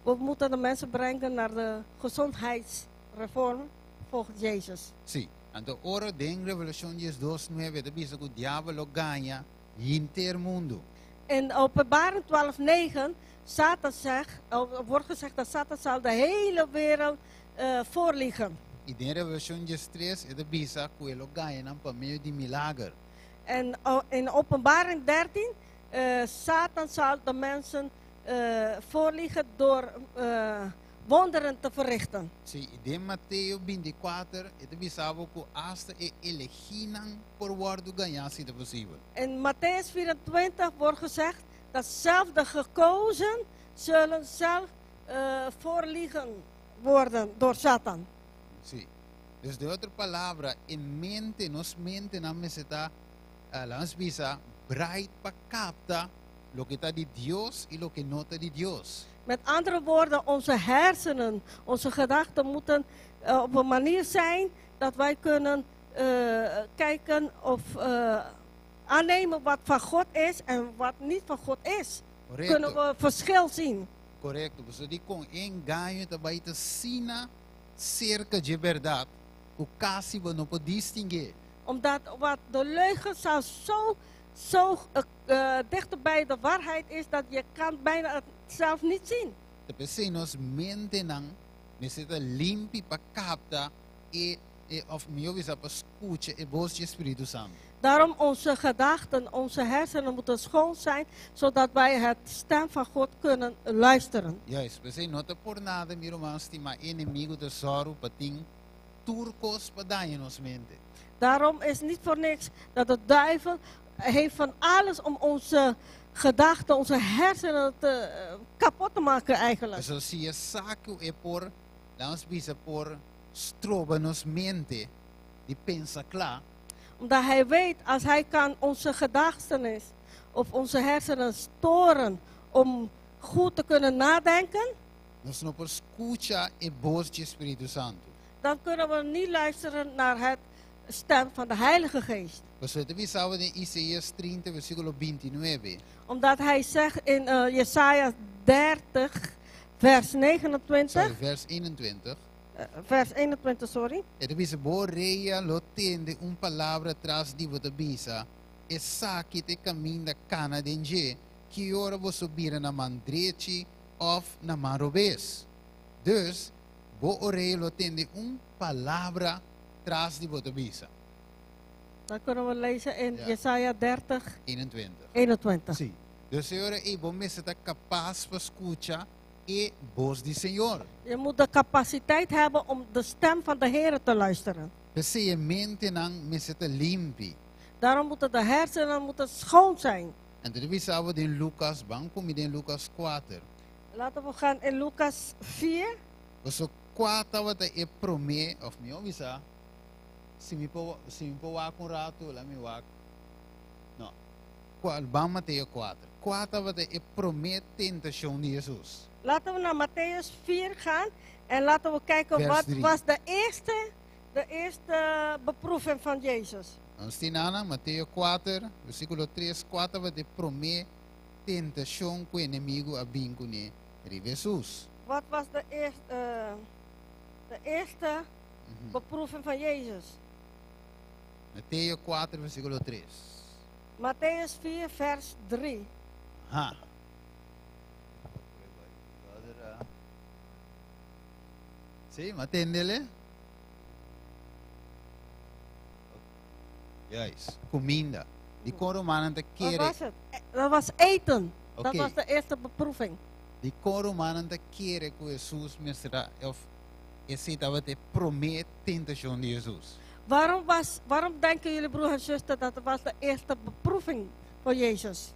we moeten de mensen brengen naar de gezondheidsreform volgens Jezus. Sí. Anto ora den Revelashon diesdos nuebe ta bisa ku diabel lo gaña hinter mundu. In Openbaring 12 9, Satan zegt, wordt gezegd dat Satan zal de hele wereld voorliegen. I den Revelashon diestres e ta bisa ku e lo gaña nan pa medio di milager. En in Openbaring 13, Satan zal de mensen voorliegen door wonderen te verrichten. Sí, i den Mateo binti kuater e ta bisa bo ku asta e elegínan por wòrdu gañá si ta posibel. In Mattheüs 24 wordt gezegd dat zelf de gekozen zullen zelf voorliegen worden door Satan. Sí. Dus den otro palabra, e mente, nos mentenan mester ta, laga nos bisa, bright pa kapta loke ta di Dios i loke no ta di Dios. Met andere woorden, onze hersenen, onze gedachten moeten op een manier zijn dat wij kunnen kijken of aannemen wat van God is en wat niet van God is. Kunnen Korekto. we verschil zien. Korekto. Pasobra dikon e engaño ta bai ta asina serka dje bèrdat ku kasi bo no por distingué. Omdat wat de leugen zou zo, zo dichter bij de waarheid is dat je kan bijna het zelf niet zien. Ta p'esei nos mentenan mester ta limpi pa kapta e e òf mihó bisa pa skucha e bos dje Spiritu Santu. Daarom onze gedachten, onze hersenen moeten schoon zijn, zodat wij het stem van God kunnen luisteren. Juist, p'esei no ta por nada mi ruman stimá enemigu ta sòru pa tin tur kos pa daña nos mente. Daarom is niet voor niks dat de duivel heeft van alles om onze gedachten, onze hersenen kapot te maken eigenlijk. Pasobra si e sa ku e por, laga nos bisa, por stroba nos mente di pensa kla. Omdat hij weet, als hij kan onze gedachten of onze hersenen storen om goed te kunnen nadenken, Nos no por skucha e bos di Spiritu Santu. dan kunnen we niet luisteren naar het stem van de Heilige Geest. Pasobra e ta bisa bo den Isaías 30, versíkulo 29. Omdat hij zegt in Jesaja 30, vers 29, Sorry, vers 21. Vers 21, sorry. E ta bisa, Bo orea lo tende un palabra tras di bo ta bisa, Esaki ta e kaminda, kana den dje, ki ora boso bira na man drechi òf na man robes. Dus, bo orea lo tende un palabra tras di bo ta bisa. Dan kunnen we lezen in Ja. Jesaja 30, 21. 21. Sí. Dus e ora ei bo mester ta kapas pa skucha e bos di Señor. Je moet de capaciteit hebben om de stem van de Heer te luisteren. P'esei e mentenan mester ta limpi. Daarom moeten de hersenen moeten schoon zijn. Anto e ta bisa bo den Lucas, ban ku mi den Lucas 4. Laten we gaan in Lucas 4. Paso kua tabata e promé, òf mihó bisa, si mi por, si mi por wak un ratu, la mi wak. No. Kua, ban Mateo 4. Kua tabata e promé tentashon di Hesus? Laten we naar Mattheüs 4 gaan en laten we kijken Vers wat 3. was de eerste beproeving van Jezus. Nos tin nan, Mateo 4, versíkulo 3, kua tabata e promé tentashon ku enemigu a bin kuné. Riba Hesus. Wat was de eerste, de eerste beproeving van Jezus? Mateo 4, versíkulo 3. Mattheüs 4, vers 3. Ha. Sí, m'a tendele. Juist, kuminda. Dikon rumannan ta Wat kere. was het? Dat was eten. Dat Oké. was de eerste beproeving. Dikon rumannan ta kere ku Hesus mester a òf esei tabata e promé tentashon di Hesus? Waarom, was, waarom denken jullie broer en zuster dat het was de eerste beproeving voor Jezus?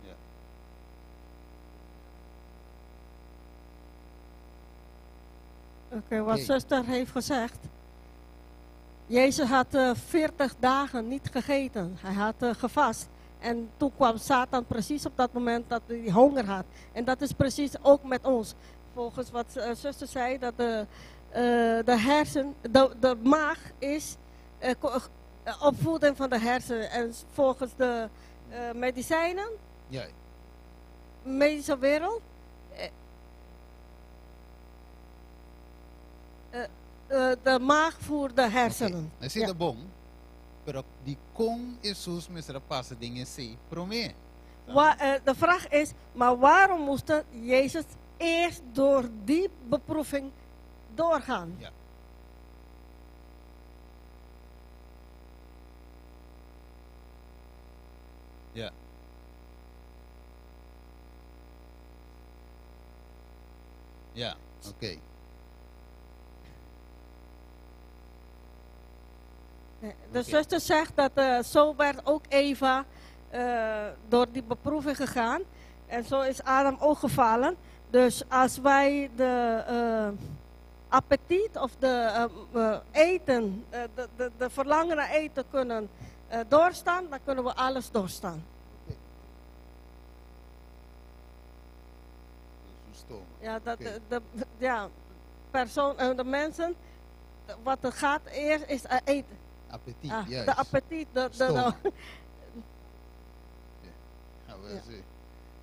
Ja. Oké, wat Oké. zuster heeft gezegd. Jezus had 40 dagen niet gegeten. Hij had gevast. En toen kwam Satan precies op dat moment dat hij honger had. En dat is precies ook met ons. Volgens wat zuster zei, dat de hersen, de maag is opvoeding van de hersenen. En volgens de medicijnen, medische wereld, de maag voert de hersenen. Oké, Esei ta bon, pero dikon Hesus mester a pasa den esei promé? De vraag is, maar waarom moest Jezus eerst door die beproeving doorgaan? Ja. Ja. Ja, oké. De Oké. zuster zegt dat zo werd ook Eva door die beproeving gegaan. En zo is Adam ook gevallen. Dus als wij de appetiet of de eten, de verlangen naar eten kunnen doorstaan, dan kunnen we alles doorstaan. Oké. Dus stoma. Ja, dat, Oké. de, ja, persoon, de mensen, wat er gaat eerst is eten. Appetiet, Ah, juist. de appetiet, Stoma. Ja, Ja. wel sí.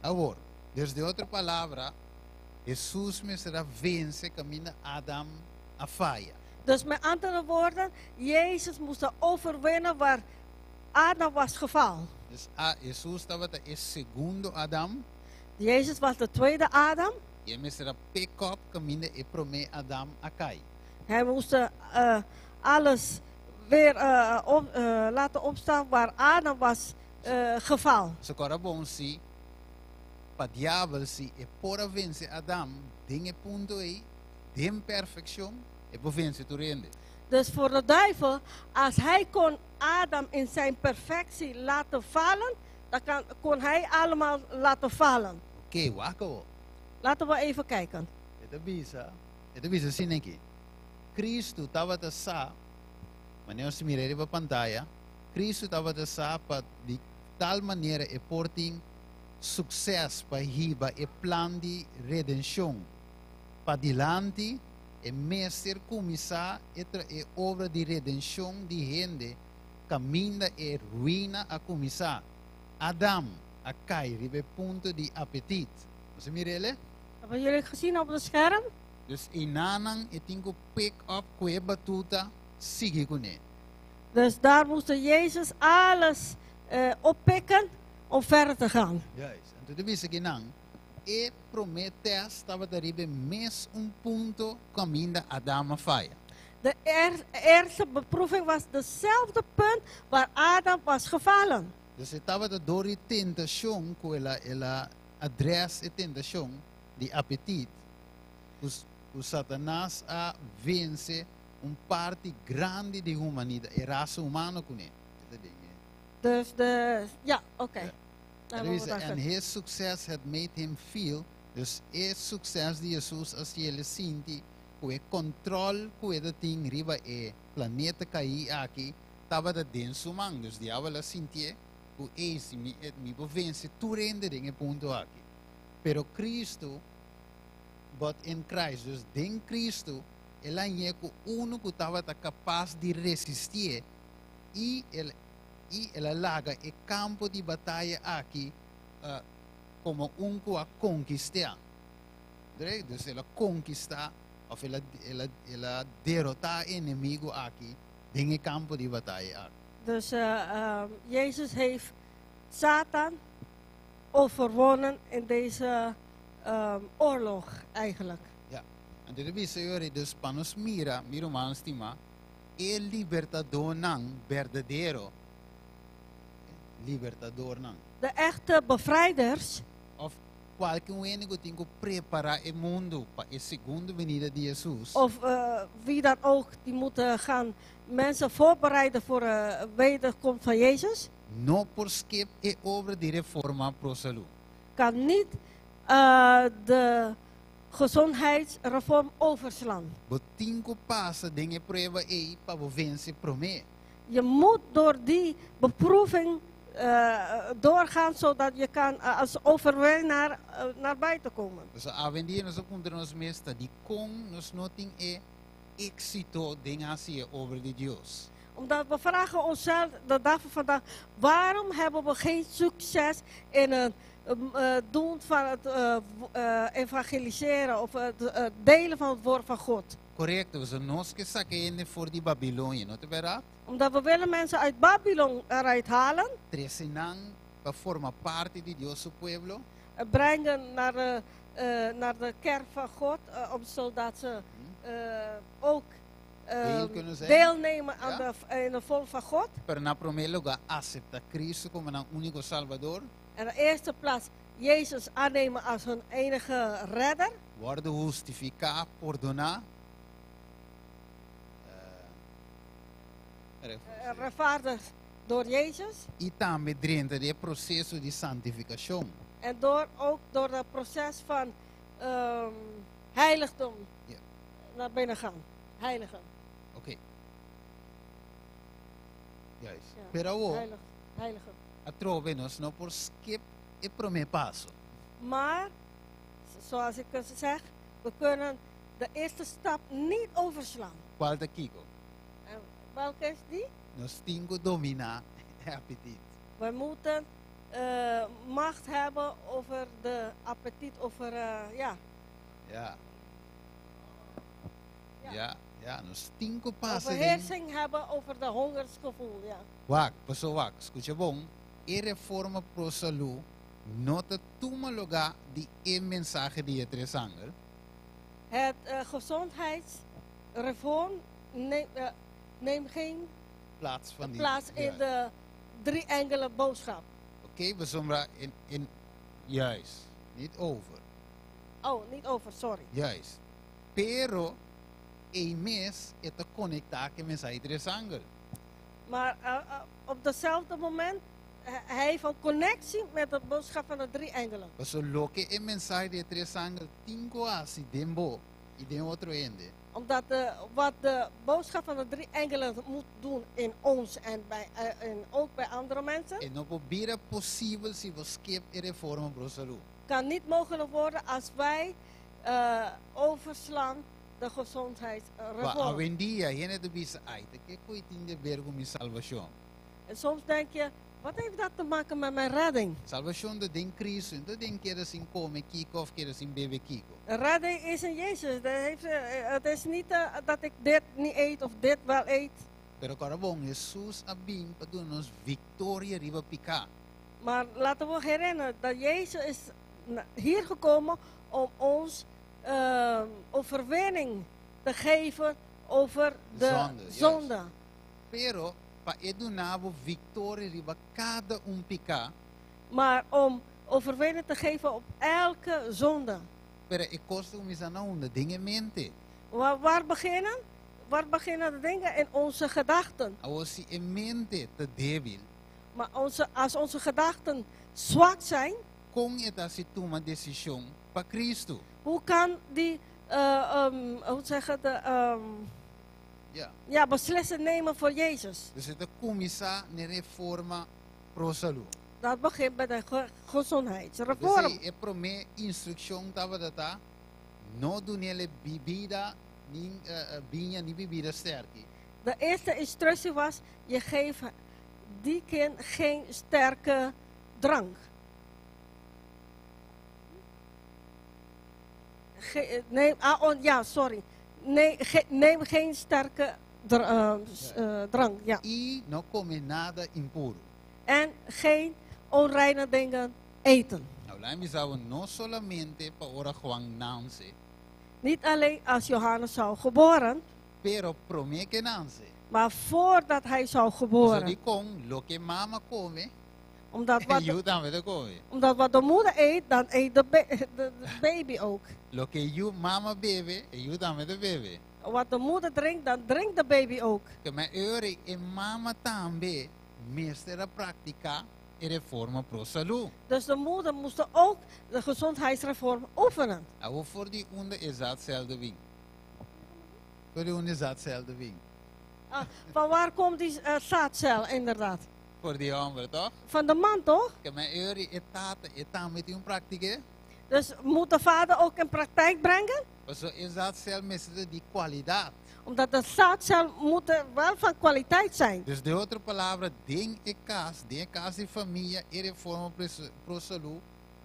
Awor, dus den otro palabra, Hesus mester a vense kaminda Adam a faya. Dus met andere woorden, Jezus moest er overwinnen waar Adam was gevallen. Dus ah, Hesus tabata e segundo Adam, Jezus was de tweede Adam. i e mester a pick up kaminda e promé Adam a kai. Hij moest alles weer laten opstaan waar Adam was gevallen. So kòrda bon si, pa diabel si e por a vense Adam den e punto ei, den perfekshon, e por vense tur hende. Dus voor de duivel, als hij kon Adam in zijn perfectie laten vallen, dan kon hij allemaal laten vallen. Oké, wak awor. Laten we even kijken. E ta bisa asina aki. Kristu tabata sa, manera nos mira riba pantaya, Kristu tabata sa pa di tal manera e por tin sukses pa hiba e plan di redenshon. Padilanti e mester kuminsá e e obra di redenshon di hende kaminda e ruina a kuminsá. Adam a kai riba e punto di apetit. Bo a mir'é? Hebben jullie gezien op het scherm? Dus einan e tin ku pick up ku e batuta sigui kuné. Dus daar moest Jezus alles oppikken om verder te gaan. Juist. Anto e ta bisa akinan, e promé test tabata riba mesun punto kaminda Adam a faya. De eerste beproeving was dezelfde punt waar Adam was gevallen. Dus e tabata dor di tentashon ku el a el a address e tentashon di apetit. Pues, ku Satanas a vense un parti grandi di humanidat, e rasa humano kuné. Dus de, ja, oké. Ja. Daar En hebben we en het his success had made him feel, dus e success di Jesus a hasié sinti, Ku e kòntròl ku e tin riba e planeta kaí aki tabata den su man. Dus diabel a sintié ku ei si mi mi por vense tur hende den e punto aki. Pero Kristu, but in Christ, dus den Kristu, el a hañ'é ku unu ku tabata kapas di resistié i el i el a laga e kampo di bataya aki komo un ku a konkistá. Dus el a konkistá òf el a el a el a derotá e enemigu aki den e kampo di bataya aki. Dus Jezus heeft Satan overwonnen in deze oorlog eigenlijk. Ja. Anto ta bisa yori, dus pa nos mira, mi ruman stimá, e libertadónan berdadero, libertadornan. De echte bevrijders. Òf kualke un hende ku tin ku prepará e mundu pa e segundo benida di Hesus. Of wie dan ook die moeten gaan mensen voorbereiden voor de wederkomst van Jezus. No por skip e obra di reforma pro salú. Kan niet de gezondheidsreform overslaan. Bo tin ku pasa den e prueba ei pa bo vense promé. Je moet door die beproeving doorgaan zodat je kan als overwinnaar naar buiten komen. Pasobra awendia nos a puntra nos mes ta dikon nos no tin e éksito den hasi e obra di Dios. Omdat we vragen onszelf de dag van vandaag, waarom hebben we geen succes in het doen van het evangeliseren of het delen van het woord van God? Korekto, pasobra nos ke saka hende for di Babilonia, no ta bèrdat? Omdat we willen mensen uit Babylon eruit halen. Trese nan pa forma parti di Dios su pueblo. Brengen naar de, naar de kerk van God, om zodat ze ook Deel kunnen zijn. deelnemen aan Ja. de, in de volk van God. Pero na promé lugá aseptá Kristu komo nan úniko Salbador. En de eerste plaats Jezus aannemen als hun enige redder. Wòrdu hustifiká, pordoná. Rechtvaardigd door Jezus. I tambe drenta den e proseso di santifikashon. En door, ook door het proces van heiligdom naar binnen gaan. Heiligen. Oké. Juist. Ja. Pero awor, Heilig, heiligen. atrobe nos no por skip e promé paso. Maar, zoals ik het zeg, we kunnen de eerste stap niet overslaan. Kual ta kiko? En welke is die? Nos tin ku dominá e apetit. We moeten macht hebben over de appetiet, over, ja. Ja. Ja. Ja, ja, nos tin ku pasa den Overheersing hebben over de hongersgevoel, ja. Wak, paso wak, skucha bon, e reforma pro salú no ta tuma lugá di e mensahe di e tres angel. Het gezondheidsreform neemt geen Plaats van die, plaats in ja. de drie engelen boodschap. Oké, pasobra in, in, juist, niet over. Oh, niet over, sorry. Juist. Pero e mes e ta konektá ku e mensahe di tres angel. Maar op dezelfde moment, hij heeft een connectie met de boodschap van de drie engelen. Paso loke e mensahe di e tres angel tin ku hasi den bo i den otro hende. Omdat wat de boodschap van de drie engelen moet doen in ons en ook bij andere mensen. E no por bira posibel si bo skip e reforma pro salú. Kan niet mogelijk worden als wij overslaan de gezondheidsreform. Pa awendia hende ta bisa, ai, ta ke ku e tin di haber ku mi salbashon? En soms denk je, wat heeft dat te maken met mijn redding? Salbashon ta den Kristu, no ta den keda sin kome kiko òf keda sin bebe kiko. Redding is in Jezus. Dat heeft, het is niet dat ik dit niet eet of dit wel eet. Pero kòrda bon, Hesus a bin pa duna nos viktoria riba piká. Maar laten we herinneren dat Jezus is hier gekomen om ons overwinning te geven over de Zonde, juist. zonde. Pero pa e duna bo viktoria riba kada un piká. Maar om overwinning te geven op elke zonde. Pero e kos ta kuminsá na unda? Den e mente. Waar beginnen? Waar beginnen de dingen? In onze gedachten. Awor si e mente ta débil. Maar als onze gedachten zwak zijn, Kon e ta hasi tuma desishon pa Kristu? Hoe kan die hoe zeg je het, ja, beslissen nemen voor Jezus. Dus e ta kuminsá na reforma pro salú. Dat begint met de gezondheidsreform. Dus e promé instrukshon tabata no dun'é bebida ni biña ni bebida sterki. De eerste instructie was, je geeft die kind geen sterke drank. Nee, ah, oh, ja, sorry. Nee, neem geen sterke drank. Ja. I no kome nada impuru. En geen onreine dingen eten. Nou, laat me zeggen, no solamente pa ora Juan nase. Niet alleen als Johannes zou geboren. Pero promé ku e nase. Maar voordat hij zou geboren. Di kon, loke mama kome. Omdat wat, Yu tambe ta kome. omdat wat de moeder eet, dan eet de baby ook. Loke yu mama bebe, yu tambe ta bebe. Wat de moeder drinkt, dan drinkt de baby ook. Ke men ora e mama tambe, mester a praktiká e reforma pro salú. Dus de moeder moest ook de gezondheidsreform oefenen. Awor for di unda e zaadcel ta bin? For di unda e zaadcel ta bin? Ah, van waar komt die zaadcel inderdaad? For di hòmber, toch? Van de man, toch? Ke men ora e tata, e tambe tin un praktiká. Dus moet de vader ook in praktijk brengen? Paso e zaadcel mester di kwalidat. Omdat de zaadcel moet er wel van kwaliteit zijn. Dus den otro palabra, den e kas, den e kas di famia, e reforma pro salú,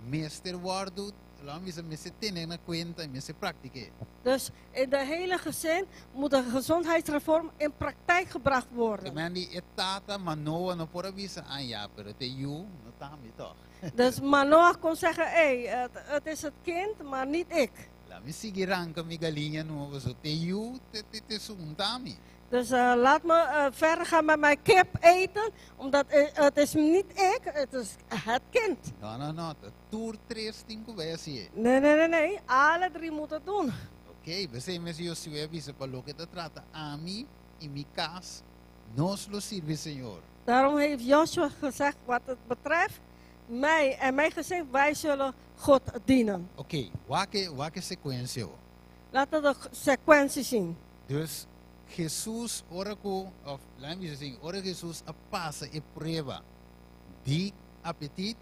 mester wòrdu, laat me zeggen, mester tene na kuenta, mester praktiká. Dus in de hele gezin moet de gezondheidsreform in praktijk gebracht worden. Ke men e tata Manoa no por a bisa, ah ja, pero t'e yu, no t'ami toch. Dus Manoah kon zeggen, hey, het is het kind, maar niet ik. Laga mi sigui ranka mi galiña no, so t'e yu, t'e esun, t'ami. Dus laat me verder gaan met mijn kip eten, omdat het is niet ik, het is het kind. No, no, no, tur tres tin ku bai hasi. Nee, nee, nee, nee, alle drie moeten het doen. Oké, p'esei mes Josué a bisa pa loke ta trata ami i mi kas, nos lo sirbi Señor. Daarom heeft Joshua gezegd, wat het betreft mij en mijn gezin, wij zullen God dienen. Oké, wak e, wak e sekuensia. Laten we de sequentie zien. Dus Jesus ora ku, of laat me zeggen, ora Jesus a pasa e prueba di apetit.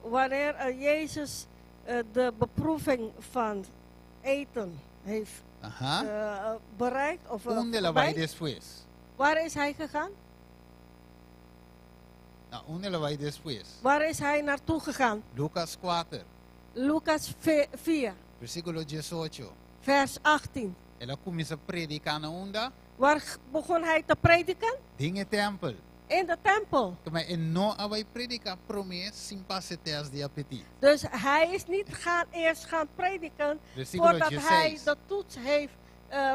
Wanneer Jezus de beproeving van eten heeft bereikt of Unda el a bai voorbij, despues? Waar is hij gegaan? Nou, unda el a bai despues? Waar is hij naartoe gegaan? Lucas 4. Lucas 4. Versíkulo 18. Vers 18. El a kuminsá prediká na unda? Waar begon hij te prediken? Den e tèmpel. In de tempel. Ke men e no a bai prediká promé sin pasa e tèst di apetit. Dus hij is niet eerst gaan prediken Versíkulo voordat hij 16. de toets heeft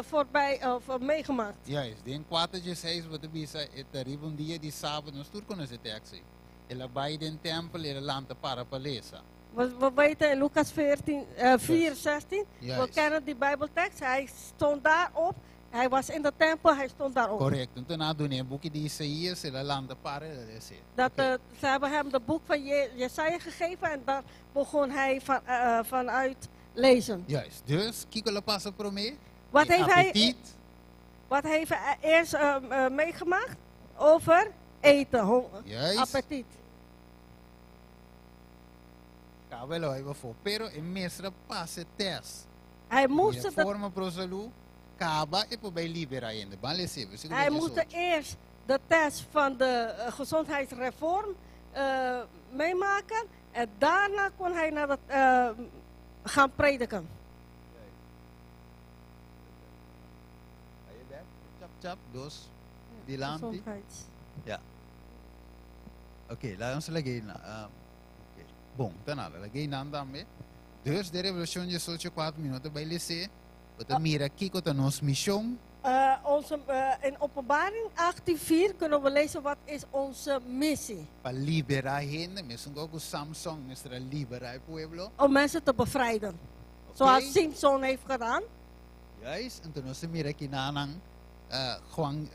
voorbij, of meegemaakt. Juist, den 4 16 bo ta bisa e ta riba un dia di sabat, nos tur konosé e tekst ei. El a bai den tèmpel, el a lanta para pa lesa. We weten in Lucas 14, 4, 16, we kennen die Bijbeltekst. Hij stond daarop, hij was in de tempel, hij stond daarop. Korekto. Anto nan a dun'é e buki di Isaías, el a lanta para, el a lesa. Ze hebben hem de boek van Jesaja gegeven en daar begon hij vanuit lezen. Juist. Dus, kiko lo pasa promé? Wat E heeft hij apetit. Wat heeft hij eerst meegemaakt? Over eten, apetit. Kaba el a bai afó, pero e mester a pasa e test. Hij moest Di het reforma pro salú, kaba e por bai liberá hende. Ban lesa, versíkulo Hij moest 18. eerst de test van de gezondheidsreform meemaken. En daarna kon hij naar dat gaan prediken. Chap, chap, dos. Dilanti. Gezondheids. Ja. Oké, laat ons lagay na. Oké. Bom, tá nada. Lagay na tambe. Dus de revelashon 18 4 minüt bai lesa. Bo ta mira kiko ta nos mishon. In Openbaring 18:4 kunnen we lezen wat is onze missie. Pa liberá hende, mesun ku Samson mester a liberá e pueblo. Om mensen te bevrijden. Zoals Simpson heeft gedaan. Juist, anto nos ta mira aki nanan, Juan,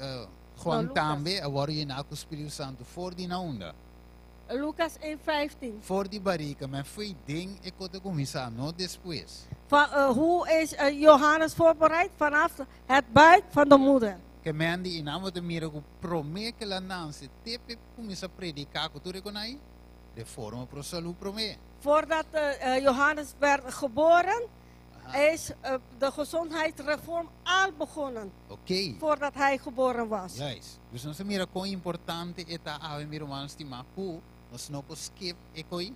Juan Nou, Lucas. tambe, a wòrdu yená ku Spiritu Santu for di na unda. Lucas 1:15. For di barika, ma fo'i den e kos ta kuminsá, no despues. Van, hoe is Johannes voorbereid? Vanaf het buik van de moeder. Ke men di einan bo ta mira ku promé ku el a nase, te p'e kuminsá prediká ku tur e konai, reforma pro salú promé. Voordat Johannes werd geboren, is de gezondheidsreform al begonnen. Voordat hij geboren was. Juist. Dus nos mira kon importante e ta awe, mi ruman stimá, ku nos no por skip e kos.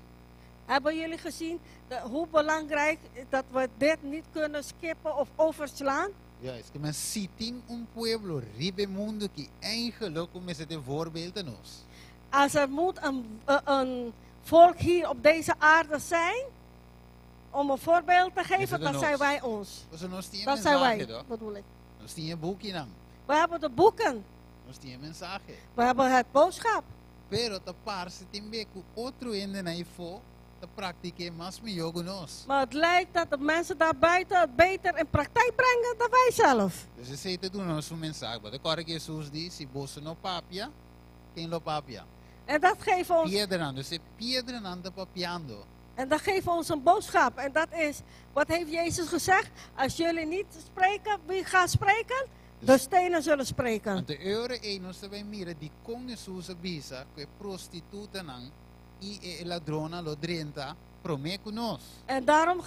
Hebben jullie gezien hoe belangrijk dat we dit niet kunnen skippen of overslaan? Juist. Ke men si tin un pueblo riba mundu ku eigenlijk mester ta voorbeeld na nos. Als er moet een volk hier op deze aarde zijn, om een voorbeeld te geven, het dan zijn ons? wij ons. Dus nos tin Dat zijn mensahe, wij, toch? bedoel ik. Nos tin bukinan. We hebben de boeken, Nos tin mensahe. We hebben het boodschap. Pero ta parse tin be ku otro hendenan eifó ta praktik'é mas mihó ku nos. Maar het lijkt dat de mensen daar buiten het beter in praktijk brengen dan wij zelf. Dus esei ta duna nos un mensahe. Ma awor Hesus di, si boso no papia, ken lo papia? En dat geeft ons, Piedranan, dus e piedranan ta papiando. En dat geeft ons een boodschap. En dat is, wat heeft Jezus gezegd? Als jullie niet spreken, wie gaat spreken? De stenen zullen spreken. Anto e ora ei nos ta bai mira di kon Hesus a bisa ku e prostitutanan i e ladronnan lo drenta promé ku nos. En daarom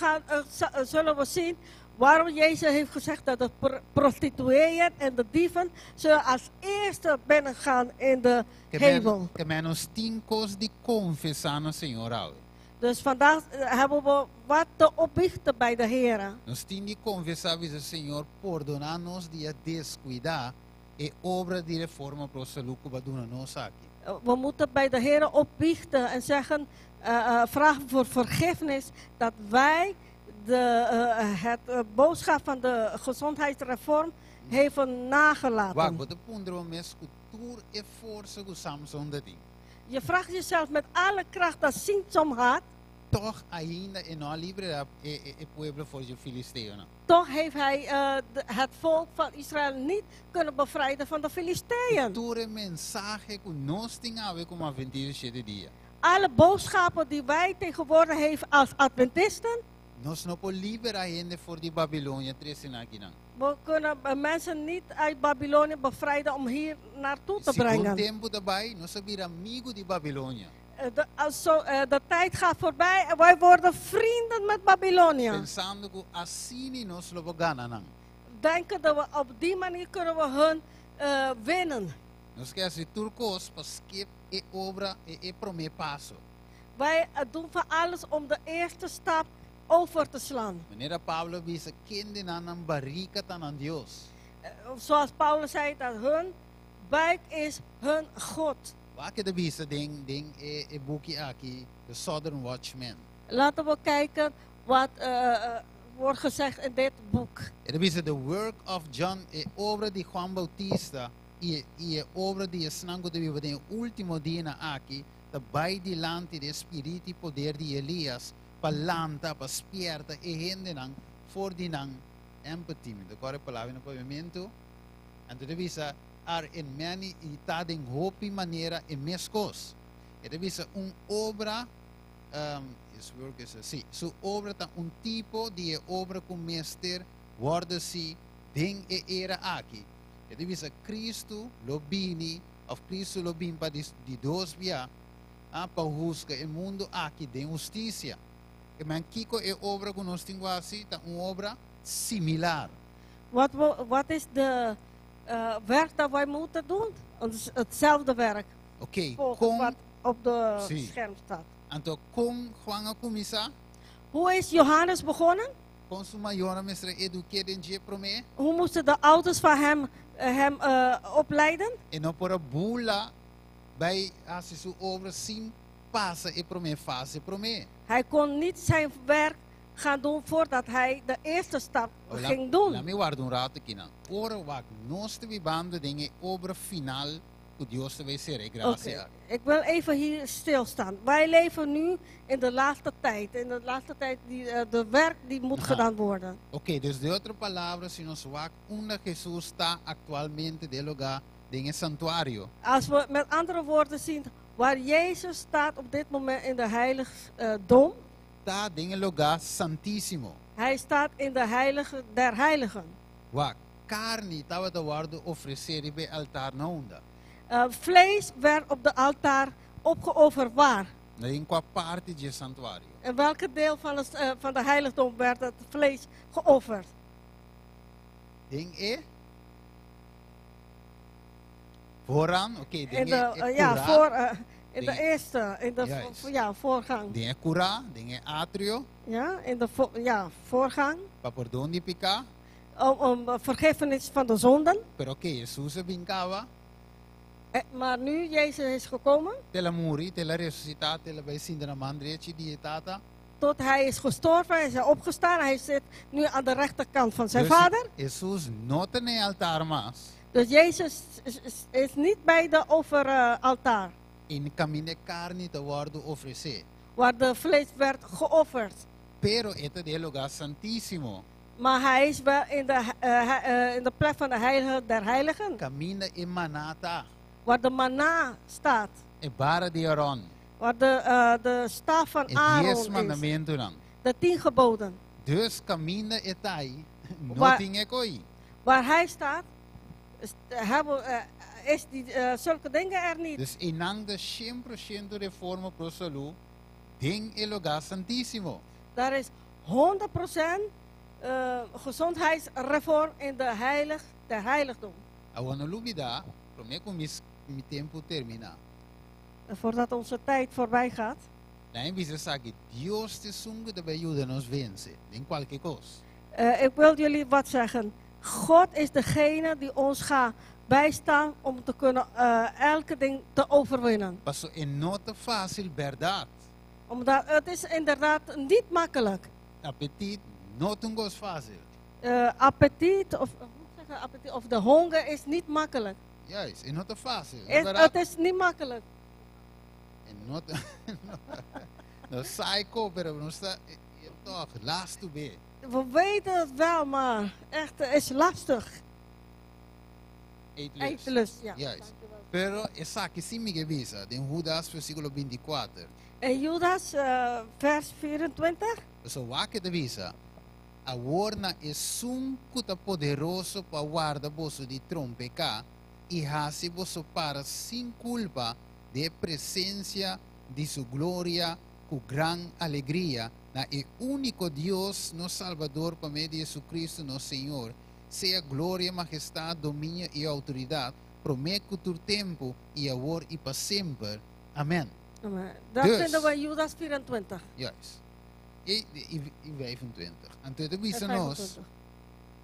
zullen we zien waarom Jezus heeft gezegd dat de prostitueeën en de dieven zullen als eerste binnengaan in de Ke hemel. men, ke men nos tin kos di konfesá na Señor awe. Dus vandaag hebben we wat te opbiechten bij de Heer. Nos tin di konfesá bisa Señor, pordoná nos di a deskuidá e obra di reforma pro salú ku Bo a duna nos aki. We moeten bij de Heer opbiechten en zeggen, vragen voor vergiffenis dat wij het boodschap van de gezondheidsreform hebben nagelaten. Wak, bo ta puntra bo mes ku tur e forsa ku Samson tabatin. Je vraagt jezelf met alle kracht dat Simson had, Toch ainda e no a libra e pueblo for di filisteonan. Toch heeft hij het volk van Israël niet kunnen bevrijden van de Filisteeën. Tur e mensahe ku nos tin awe komo atventista shete dia. Alle boodschappen die wij tegenwoordig hebben als Adventisten, Nos no por liberá hende for di Babilonia trese nan akinan. We kunnen mensen niet uit Babylonië bevrijden om hier naartoe te Segun brengen. tempu ta bai, nos a bira amigu di Babilonia. De tijd gaat voorbij en wij worden vrienden met Babylonië. Pensando ku asina nos lo gana nan. Denken dat we op die manier kunnen we hun winnen. Nos ke hasi tur kos pa skip e obra e promé paso. Wij doen van alles om de eerste stap over te slaan. Manera Pablo a bisa, kendenan nan barika ta nan Dios. Zoals Paulus zei, dat hun buik is hun God. Wak e ta bisa den e buki aki, The Southern Watchman. Laten we kijken wat wordt gezegd in dit boek. E ta bisa, the work of John, e obra di Juan Bautista i e obra di esnan ku ta biba den último dianan aki, ta bai dilanti den spiritu i poder di Elias, pa lanta, pa spièrta e hendenan, for di nan empathy, mi ta kòrda e palabra na papiamentu. Anto e ta bisa, are in many i ta den hopi manera e meskos. E ta bisa un obra, his work is si, su obra ta un tipo di obra ku mester wòrdu hasí den e era aki. E ta bisa Cristo lo bini, òf Cristo lo bin pa di dos bia, pa husga e mundu aki den hustisia. Ke men kiko e obra ku nos tin hasi, ta un obra similar. Wat is de werk dat wij moeten doen? Het is hetzelfde werk. Volgens wat op de scherm staat. Anto kon Juan a kuminsá? Hoe is Johannes begonnen? Kon su mayornan mester a eduk'é den dje promé? Hoe moesten de ouders van hem opleiden? E no por a bula bai hasi su obra sin pasa e promé fase promé. Hij kon niet zijn werk gaan doen voordat hij de eerste stap ging doen. Laga mi warda un ratu akinan. Ora wak nos ta bibando den e obra final ku Dios ta bai sera grasia. Oké, ik wil even hier stilstaan. Wij leven nu in de laatste tijd. In de laatste tijd de werk die moet gedaan worden. Oké, dus den otro palabra, si nos wak unda Jesus ta aktualmente den lugá, den santuario. Als we met andere woorden zien Waar Jezus staat op dit moment in de heiligdom. Ta den e lugá Santísimo. Hij staat in de heilige der heiligen. Wak, karni tabata wòrdu ofresé riba e altar na unda? Vlees werd op de altaar opgeofferd waar? Na den kua parti dje santuario? In welke deel van het, van de heiligdom werd het vlees geofferd? Den e vooran, oké, den In e, de, e ja, kurá. voor, in de Den- eerste, in de Juist. ja, voorgang. Den e kurá, den e atrio. Ja, in de ja, voorgang. Pa pordon di piká. Om vergiffenis van de zonden. Pero oké, Hesus a bin kaba. Maar nu Jezus is gekomen. Te el a muri, te el a resusitá, te el a bai sinta na man drechi di e Tata. Tot hij is gestorven, hij is opgestaan, hij zit nu aan de rechterkant van zijn Dus vader. Hesus no ta na e altar mas. Dus Jezus is niet bij de offeraltaar. In kaminda e karni ta wòrdu ofresé. Waar de vlees werd geofferd. Pero e ta den e lugá santísimo. Maar hij is wel in de plek van de heilige der heiligen. Kaminda e maná ta. Waar de manna staat. E bara di Aron. Waar de staf van E dies Aaron is. mandamentunan. De 10 geboden. Dus kaminda e ta ei, no tin e koi. Waar hij staat, is die, zulke dingen er niet. Dus einan ta 100% reforma pro salú den e lugá santísimo. Daar is 100% gezondheidsreform in de heilig, de heiligdom. Awor no lubidá, promé ku mi mi tempu terminá. En voordat onze tijd voorbij gaat. Laga mi bisa esaki, Dios ta esun ku ta bai yuda nos vense den kualke kos. Ik wil jullie wat zeggen. God is degene die ons gaat bijstaan om te kunnen elke ding te overwinnen. Paso e no ta fásil bèrdat. Omdat het is inderdaad niet makkelijk. Apetit no ta un kos fásil. Appetiet of, hoe zeg je, appetiet of de honger is niet makkelijk. Juist, e no ta fásil. Het is niet makkelijk. E no ta, no psycho, pero nos ta toch lastu be. We weten het wel, maar echt, het is lastig. Eetlust. Eetlust, ja. Juist. Dankjewel. Pero esaki si mi ke bisa, den Judas versíkulo 24. En Judas, vers 24. So wak e ta bisa, Awor na esun ku ta poderoso pa warda boso di trompeká i hasi boso para sin kulpa den e presensia di su gloria ku gran alegria, na e úniko Dios, nos Salbador, pa medio di Jesucristo nos Señor, sea gloria, majestad, dominio i outoridat, promé ku tur tempu, i awor i pa semper. Amèn. Amen. Dat Dus. vinden we in Judas 24. Juist. I, i, i 25. Anto e ta bisa En nos 25.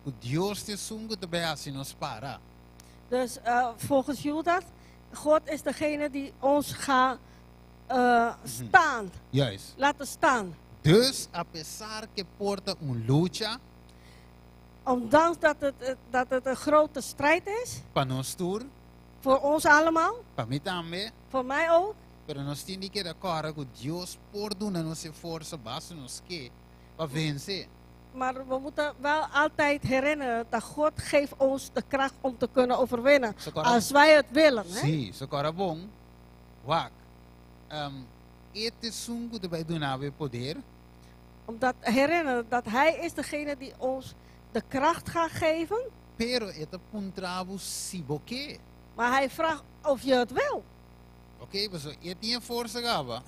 ku Dios ta esun ku ta bai hasi nos para. Dus volgens Judas, God is degene die ons gaat staan, Juist. laten staan. Dus apesar ku por ta un lucha. Ondanks dat het een grote strijd is. Pa nos tur. Voor ons allemaal. Pa mi tambe. Voor mij ook. Pero nos tin di keda kòrda ku Dios por duna nos e forsa basta nos ke pa vense. Maar we moeten wel altijd herinneren dat God geeft ons de kracht om te kunnen overwinnen. So kòrda Als wij het willen. Hè? Sí, so kòrda bon. Wak. Um, e ta esun ku ta bai duna bo e poder. Omdat herinneren dat Hij is degene die ons de kracht gaat geven. Pero e ta puntra bo si bo ke. Maar Hij vraagt of je het wil. Oké, paso e tin e forsa kaba.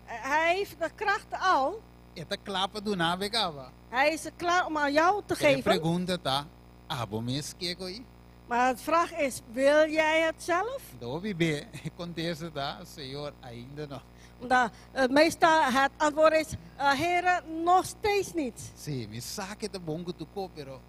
Hij heeft de kracht al. E ta kla pa duna bo kaba. Hij is klaar om aan jou te Pero e geven. pregunta ta, abo mes ke koi? Maar de vraag is, wil jij het zelf? Hopi be, e kontesta ta, Señor, ainda no. Omdat meestal het antwoord is, heren, nog steeds niet. Sí, mi sa ku ta bon ku tur kos, pero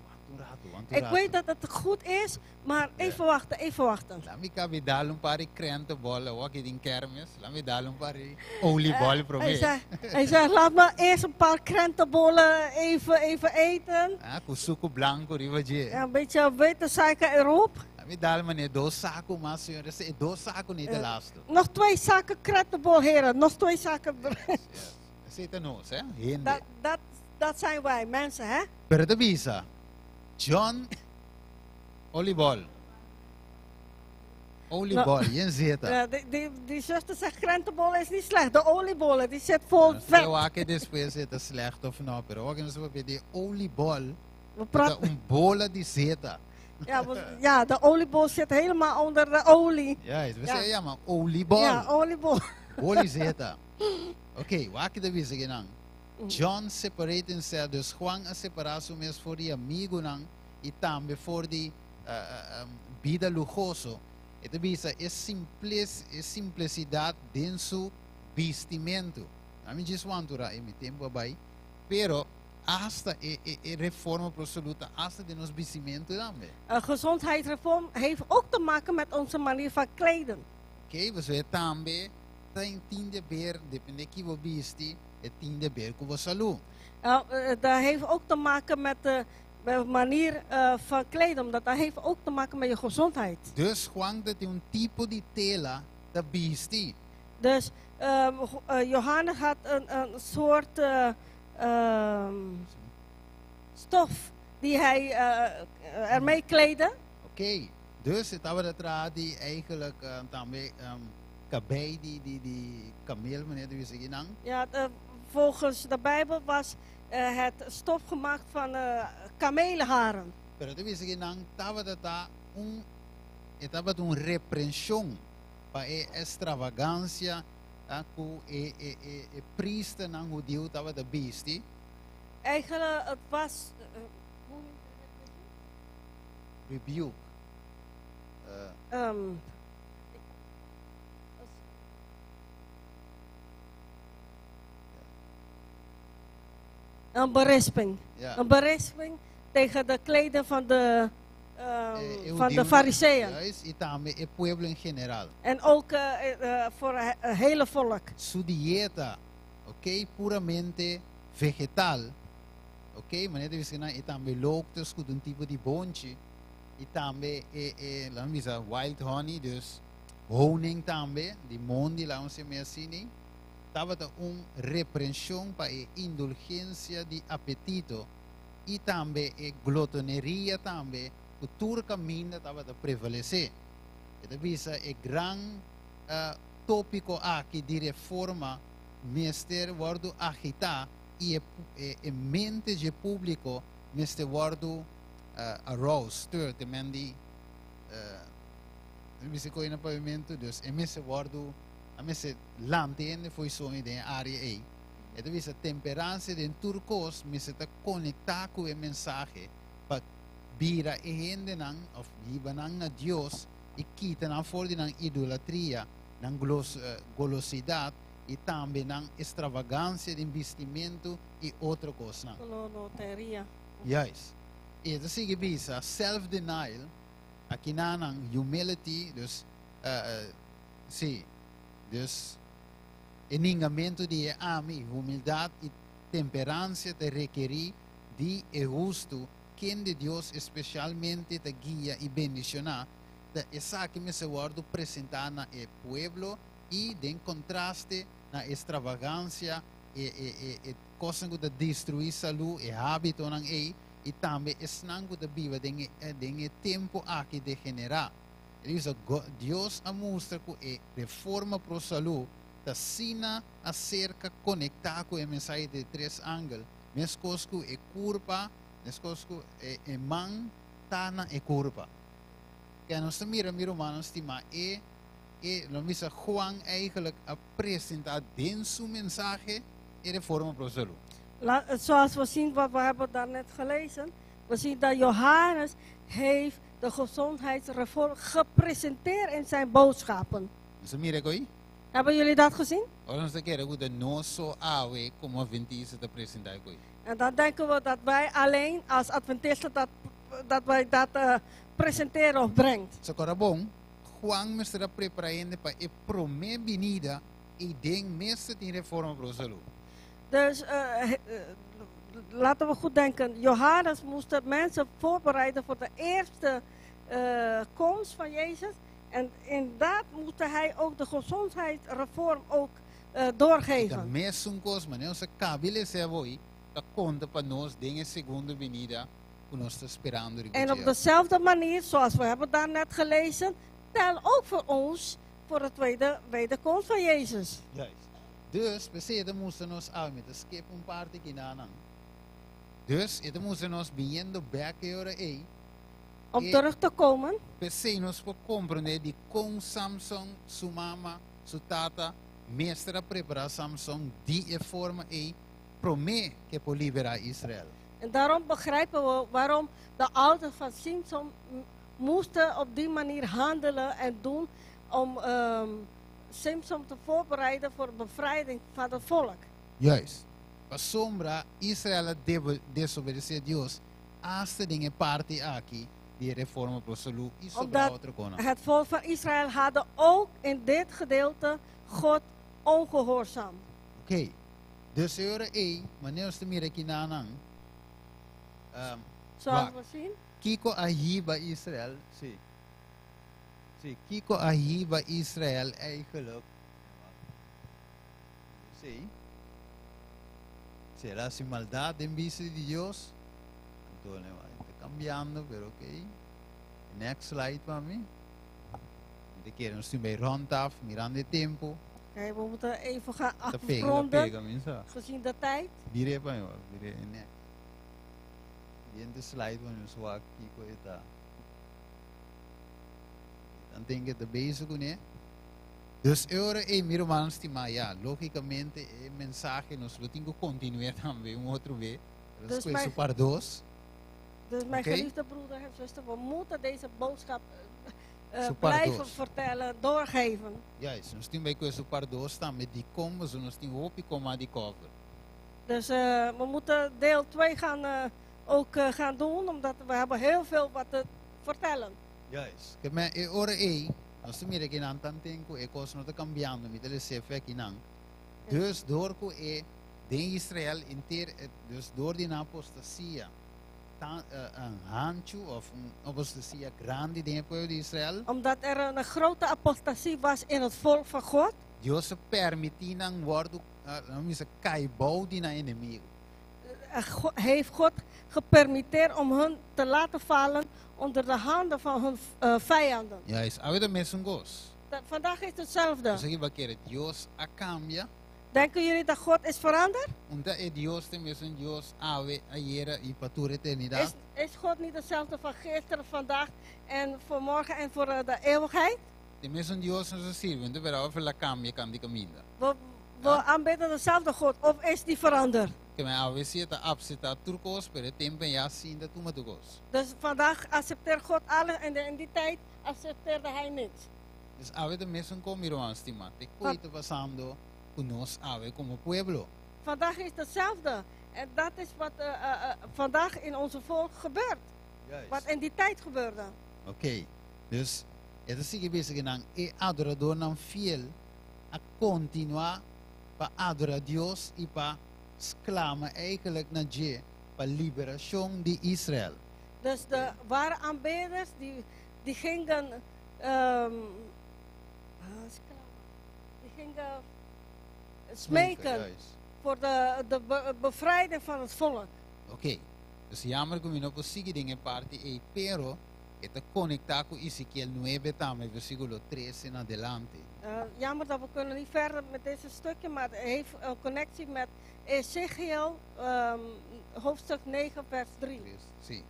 wanta un ratu, wanta un Ik ratu. weet dat het goed is, maar even wachten, even wachten. Laat mi kaba di dal un par di krentenbol, aki den kermis. Laat mi dal un par di oliebol promé. Hij zei, laat me eerst een paar krentenbollen even eten. Ah, ku suku blanku riba dje. Ja, een beetje witte suiker erop. Laat mi dal mane dos saku mas, señor. E dos saku nei ta lastu. Nog 2 zakken krentenbol, heren. Nog 2 zakken. Yes, yes. Esei ta nos, hè? Hende. Dat zijn wij, mensen, hè? Pero ta bisa, John Oliebol. Oliebol, yen zeta. Ja, die zuster zegt krentenbollen is niet slecht. De oliebollen, die zit vol vet. Eu acho que depois é slecht of não, pero ook nos papia di oliebol, We ta praten, un bola di zeta. ja, ja, de oliebol zit helemaal onder de olie. Ja, het Ja. ja. yama oliebol. Ja, oliebol. Olie zeta. Ok, wak ta bisa akinan. John separated himself, dus Juan a separá su mes for di amigunan i tambe for di bida luhoso. E ta bisa e simples, e simplisidat den su bistimentu. Ami djis wantura e mi tempu a bai, pero hasta e, e, e reforma pro salú ta hasta den nos bistimentu tambe. Een gezondheidsreform heeft ook te maken met onze manier van kleden. Ok, pasobra e tambe tin tin di haber, depende ki bo bisti, e tin di haber ku bo salú. Dat heeft ook te maken met de manier van kleden, omdat dat heeft ook te maken met je gezondheid. Dus Juan tabatin un tipo di tela ta bisti. Dus Johannes had een soort stof die hij ermee kleedde. Ok, dus e tabata traha di eigenlijk tambe kabei di, di, di kameel, manera ta bisa akinan. Ja, volgens de Bijbel was het stof gemaakt van kamelenharen. Pero ta bisa akinan tabata ta un, e tabata un reprenshon pa e extravagansia ku e, e, e, e priesternan hudiu tabata bisti. Eigenlijk, het was, hoe heet het? Rebuke. Een berisping. Ja. Een berisping tegen de kleden van de, van de hudiunan, fariseeën. Juist, i tambe e pueblo en general. En ook voor het hele volk. Su dieta, ok, puramente vegetal, ok, manera ta bisa i tambe locusts ku un tipo di bonchi, i tambe e, e, laga bisa wild honey, dus honing tambe, di mondi, laga mi asina, tabata un reprenshon pa e indulgensia di apetito i tambe e glotoneria tambe ku tur kaminda tabata prevalesé. E ta bisa e gran tópiko aki di reforma mester wòrdu agitá i e, e, e mente di públiko mester wòrdu aroused, stirred, te men di bisa koi na pavimentu, dus e mester wòrdu a mester lanta hende fo'i soño den e área ei. E ta bisa temperansia den tur kos mester ta konektá ku e mensahe pa bira e hendenan òf hiba nan na Dios i kita nan for di nan idolatria, nan glos, golosidat i tambe nan ekstravagansia den bistimentu i otro kosnan. Glotoneria. Juist. I e ta sigui bisa self-denial, akinan humility, dus si, dus e ningamentu di e ami, humildat i temperansia ta rekerí di e hustu, kende Dios espesialmente ta guia i bendishoná, ta esaki mester wòrdu presentá na e pueblo i den kontraste na ekstravagansia, e, e, e, e kosnan ku ta destruí salú, e hábitonan ei, i tambe esnan ku ta biba den e, den e tempu aki degenerá. E bisa, Dios a mustra ku e reforma pro salú ta asina aserka konektá ku e mensahe di tres angel, meskos ku e kurpa, meskos ku e, e man ta na e kurpa. Ke nos ta mira, mi rumannan stimá, e, e, lo bisa Juan eigenlijk a presentá den su mensahe e reforma pro salú. Zoals we zien wat we hebben daarnet gelezen, we zien dat Johannes heeft de gezondheidsreform gepresenteerd in zijn boodschappen. Nos a mira esei? Hebben jullie dat gezien? Ora nos ta kere ku nos so awe komo adventista ta presentá esei. En dan denken we dat wij alleen als Adventisten dat wij dat presenteren of brengt. So kòrda bon, Juan mester a prepará hende pa e promé binida i den mester tin reforma pro salú. Dus laten we goed denken. Johannes moest de mensen voorbereiden voor de eerste komst van Jezus. En inderdaad moet hij ook de gezondheidsreform ook doorgeven. E mesun kos, manera nos a kaba di lesa ei, ta konta pa nos den e segundo binida ku nos ta sperando. En op dezelfde manier, zoals we hebben daarnet gelezen, tellen ook voor ons voor de tweede wederkomst van Jezus. Juist. Dus, p'esei e ta mustra nos awe, mi ta skip un parti kinanan. Dus, e ta mustra nos biniendo bèk e ora ei. Om E- terug te komen, P'esei nos por komprondé di kon Samson, su mama, su tata, mester a prepará Samson di e forma ei promé ku e por liberá Israel. En daarom begrijpen we waarom de ouders van Simson moesten op die manier handelen en doen om Simson te voorbereiden voor de bevrijding van het volk. Juist. Pasobra Israel a desobedesé Dios asta den e parti aki di e reforma pro salú i sobrá Omdat otro kosnan. het volk van Israël hadden ook in dit gedeelte God ongehoorzaam. Oké. Dus e ora ei, manera nos ta mira kinanan. Zoals Waar? we zien. Kiko a hiba Israel, si. Si, kiko a hiba Israel eigenlijk. Si. Será si maldat den bista di Dios? Anto, ta kambiando, pero oké. Next slide pa mi. Mi ke nos tin rond af, mirando e tempu. Oké, we moeten even gaan Ta pega, ta afronden, pega, minsa. gezien de tijd. Bira pa mi, bira next. Siguiente slide pa mi, wak kiko e ta. Dan tin ku ta bezig kuné. Dus e ora ei, mi ruman stimá, ja, lógikamente e mensahe nos lo tin ku kontinuá tambe un otro bes. Dus Dus mijn- part 2. Dus mijn Oké. geliefde broeder en zuster, we moeten deze boodschap Su part blijven dos. vertellen, doorgeven. Juist, nos tin ku su part 2 tambe di kon, nos tin hopi ku di cover. Dus we moeten deel 2 gaan, ook gaan doen, omdat we hebben heel veel wat te vertellen. Juist. Ke men e ora ei, nos mira ku nan tanten ku e kos no ta kambiando, mi ta lesa akinan. Dus door ku e den Israel inter, dus door di apostasia, ta, un hanchu of un apostasia grandi den e pueblo di Israel. Omdat er een grote apostasie was in het volk van God. Dios a permití nan wòrdu, laga bisa, kai bou di nan enemigu. Heeft God gepermitteerd om hun te laten vallen onder de handen van hun vijanden. Juist, awe ta mesun kos. Vandaag is het hetzelfde. Boso ta kere Dios a kambia? Denken jullie dat God is veranderd? N ta e Dios ta mesun Dios awe, ayera i pa tur eternidat? Is God niet dezelfde van gisteren, vandaag en voor morgen en voor de eeuwigheid? Ta mesun Dios nos ta sirbi, anto pero el a kambia kant'i kaminda. We aanbidden dezelfde God, of is die veranderd? Ke men awe si e ta aseptá tur kos, pero e tempu ei si n' ta tuma tur kos. Dus vandaag accepteert God alles en in die tijd accepteerde hij niets. Dus awe ta mesun kos, mi ruman stimá. Te kiko ta pasando ku nos awe komo pueblo. Vandaag is hetzelfde. En dat is wat vandaag in onze volk gebeurt. Wat in die tijd gebeurde. Oké. Dus e ta sigui bisa ku nan e adoradónan fiel a kontinuá pa adorá Dios i pa sklama eigenlijk na dje pa liberashon di Israel. Dus de ware aanbidders die gingen, die gingen smeken Juist. voor de bevrijding van het volk. Oké. Dus jammer ku mi no por sigui den e parti ei, pero e ta konektá ku Ezekiel 9 tambe, versíkulo 13 en adelante. Jammer dat we kunnen niet verder met deze stukje, maar het heeft een connectie met Ezekiel, hoofdstuk 9, vers 3. Si.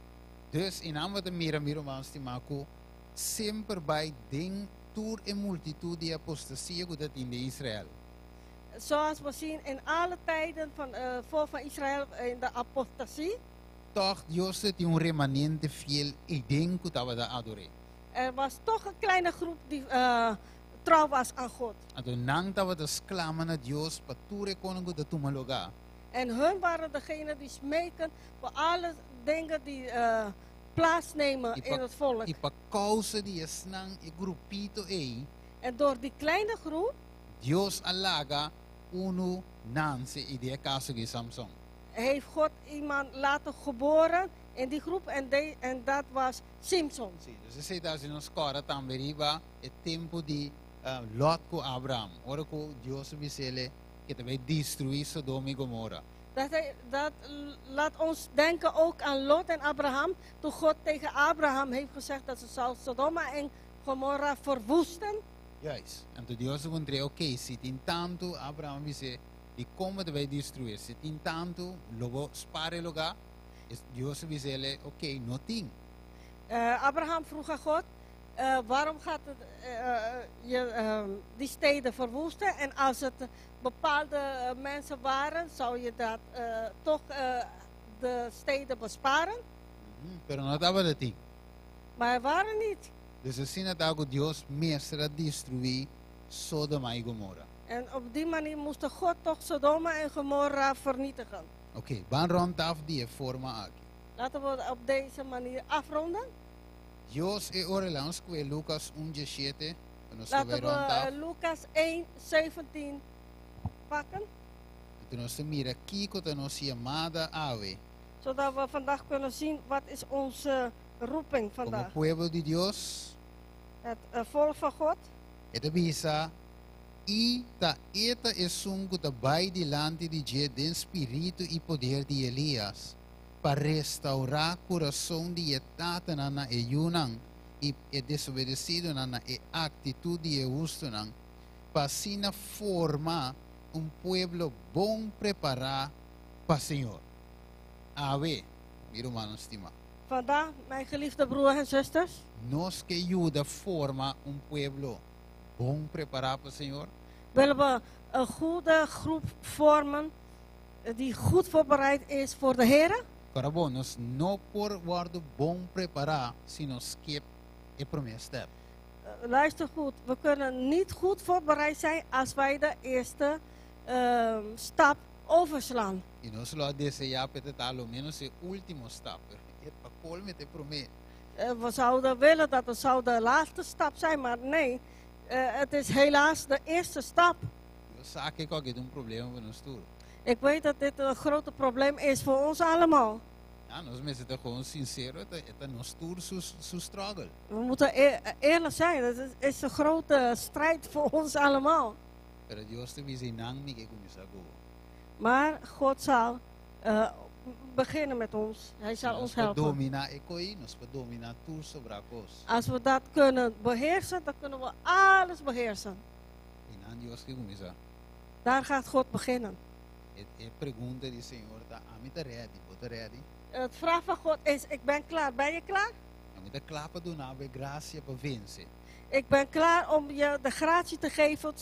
Dus einan bo ta mira mi ruman stimá ku semper bai den tur e multitut di apostasia ku tabatin den Israel. Zoals we zien in alle tijden van het volk van Israël in de apostasie. Toch Dios tin un remanente fiel eiden ku tabata ador'é. Er was toch een kleine groep die trouw was aan God. Anto nan tabata sklama na Dios pa tur e kosnan ku ta tuma lugá. En hun waren degene die smeken voor alle dingen die plaatsnemen in het volk. I pa kousa di esnan e grupito ei. En door die kleine groep. Dios a laga unu nanse i den e kaso di Samson. Heeft God iemand laten geboren in die groep en dat was Simson. Si, dus esei ta hasi nos kòrda tambe riba e tempu di Lot ku Abraham. Ora ku Dios a bis'é ku e ta bai destruí Sodoma i Gomora. Dat laat ons denken ook aan Lot en Abraham. Toen God tegen Abraham heeft gezegd dat ze zou Sodoma en Gomorra verwoesten? Juist. Anto Dios a puntr'é, Ok, si tin tantu, Abraham a bis'é, dikon bo ta bai destruí? Si tin tantu, lo bo spar e lugá? Dios a bis'é, Ok, no tin. Abraham vroeg aan God, Waarom gaat het, je die steden verwoesten? En als het bepaalde mensen waren, zou je dat toch de steden besparen? Pero no tabata tin. Maar er waren niet. Dus asina ta ku Dios mester a destruí Sodoma i Gomora. En op die manier moest God toch Sodoma en Gomorra vernietigen. Ok, ban rond af di e forma aki. Laten we op deze manier afronden. Dios e ora la nos kue Lucas 1 17, pa nos por Laten bai rond we af. Lucas 1, 17 pakken. Anto nos ta mira kiko ta nos yamada awe. Zodat we vandaag kunnen zien wat is onze roeping Komo vandaag. pueblo di Dios. Het volk van God. E ta bisa, I ta e ta esun ku ta bai dilanti di dje den spiritu i poder di Elias, pa restaurá kurason di e tatanan na e yunan i e desobedesidonan na e aktitut di e hustunan, pa asina forma un pueblo bon prepará pa Señor. Awe, mi rumannan stimá. Vandaag, mijn geliefde broers en zusters. Nos ke yuda forma un pueblo bon prepará pa Señor? Willen we een goede groep vormen die goed voorbereid is voor de Here? Kòrda bon, nos no por wòrdu bon prepará si nos skip e promé stèp. Luister goed, we kunnen niet goed voorbereid zijn als wij de eerste stap overslaan. I nos lo a deseá pa e ta ta lo ménos e último stap, pero e pa kolme ta e promé. We zouden willen dat het zou de laatste stap zijn, maar nee, het is helaas de eerste stap. Dios sa ke kòke ta un problema pa nos tur. Ik weet dat dit een grote probleem is voor ons allemaal. Ja, nos mester ta gewoon sincero, e ta, e ta nos tur su, su struggle. We moeten eerlijk zijn, het is een grote strijd voor ons allemaal. Pero Dios ta bisa, Einan mi ke kuminsá ku bo. Maar God zal beginnen met ons. Hij zal Nos ons por helpen. dominá e koi, nos por dominá tur sobrá kos. Als we dat kunnen beheersen, dan kunnen we alles beheersen. Einan Dios ke kuminsá. Daar gaat God beginnen. E, e pregunta di Señor ta, Ami ta ready, bo ta ready? Het vraag van God is, ik ben klaar, ben je klaar? Ami ta kla pa duna bo e grasia pa vense. Ik ben klaar om je de gratie te geven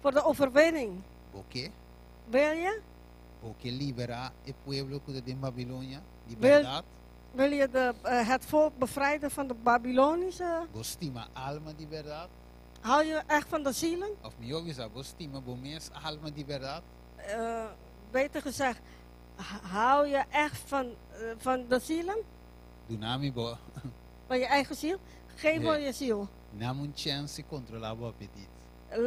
voor de overwinning. Bo ke? Wil je? Bo ke liberá e pueblo ku ta den Babilonia di Wil, bèrdat? wil je de, eh, het volk bevrijden van de Babylonische? Bo stima alma di bèrdat? Hou je echt van de zielen? Òf mihó bisa, bo stima bo mes alma di bèrdat? Eh, beter gezegd, hou je echt van, eh, van de zielen? Duna mi bo. Van je eigen ziel? Geef me Nee. je ziel. Nam un chèns di kontrolá bo apetit.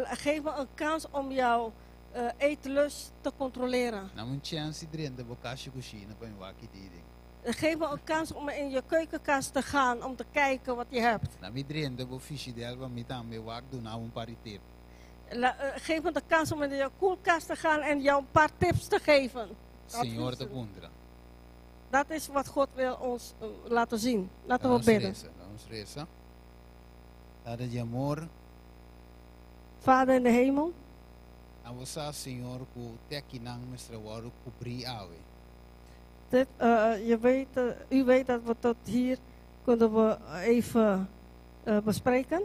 Geef me een kans om jouw eh, eetlust te controleren. Nam un chèns di drenta bo kashi kushina pa mi wak ki tin den. Geef me een kans om in je keukenkast te gaan om te kijken wat je hebt. Na mi drenta bo fishidèl pa mi tambe wak duna bo un par di tip. La, eh, geef me de kans om in je koelkast te gaan en jou een paar tips te geven. Señor ta Adviezen. puntra. Dat is wat God wil ons eh, laten zien. Laten Laga we nos bidden. resa, laga nos resa. Tata di amor. Vader in de hemel. Abo sa, Señor, ku te akinan mester a wòrdu kubrí awe. Dit, eh, je weet, eh, u weet dat we tot hier kunnen we even eh, bespreken.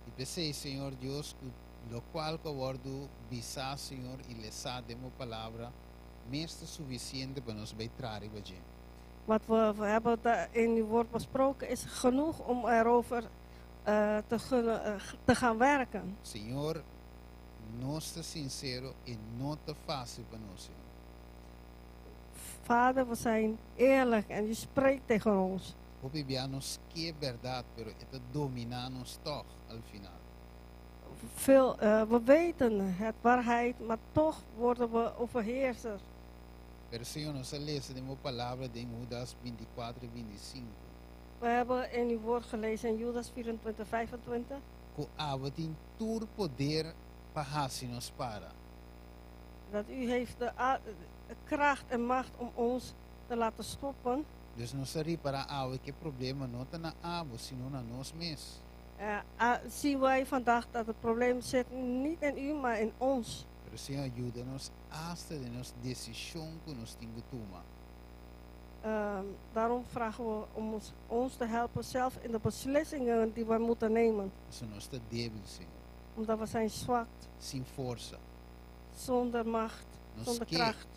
I p'esei, Señor Dios, ku lokual ku a wòrdu bisá, Señor, i lesá den bo Palabra, mes ta sufisiente pa nos bai traha riba dje. Wat we, we hebben in uw woord besproken is genoeg om erover eh, te, kunnen, eh, te gaan werken. Señor, nos ta sinsero, e no ta fásil pa nos, Señor. Vader, we zijn eerlijk en u spreekt tegen ons. Hopi bia nos ke bèrdat, pero e ta dominá nos tòg al final. Veel, eh, we weten het waarheid, maar toch worden we overheersers. Pero Señor, nos a lesa den bo palabra den Hudas bintikuater i bintisinku. We hebben in uw woord gelezen in Judas 24, 25. Ku abo tin tur poder pa hasi nos para. Dat u heeft de de kracht en macht om ons te laten stoppen. Dus nos a ripará awe ku e problema no ta na abo, sino na nos mes. Eh, zien wij vandaag dat het probleem zit niet in u, maar in ons. Pero Señor, yuda nos asta den nos desishon ku nos tin ku tuma. Daarom vragen we om ons te helpen zelf in de beslissingen die wij moeten nemen. Pasobra nos ta débil, Señor. Omdat we zijn zwak. Sin forsa. Zonder macht, Nos zonder ke, kracht.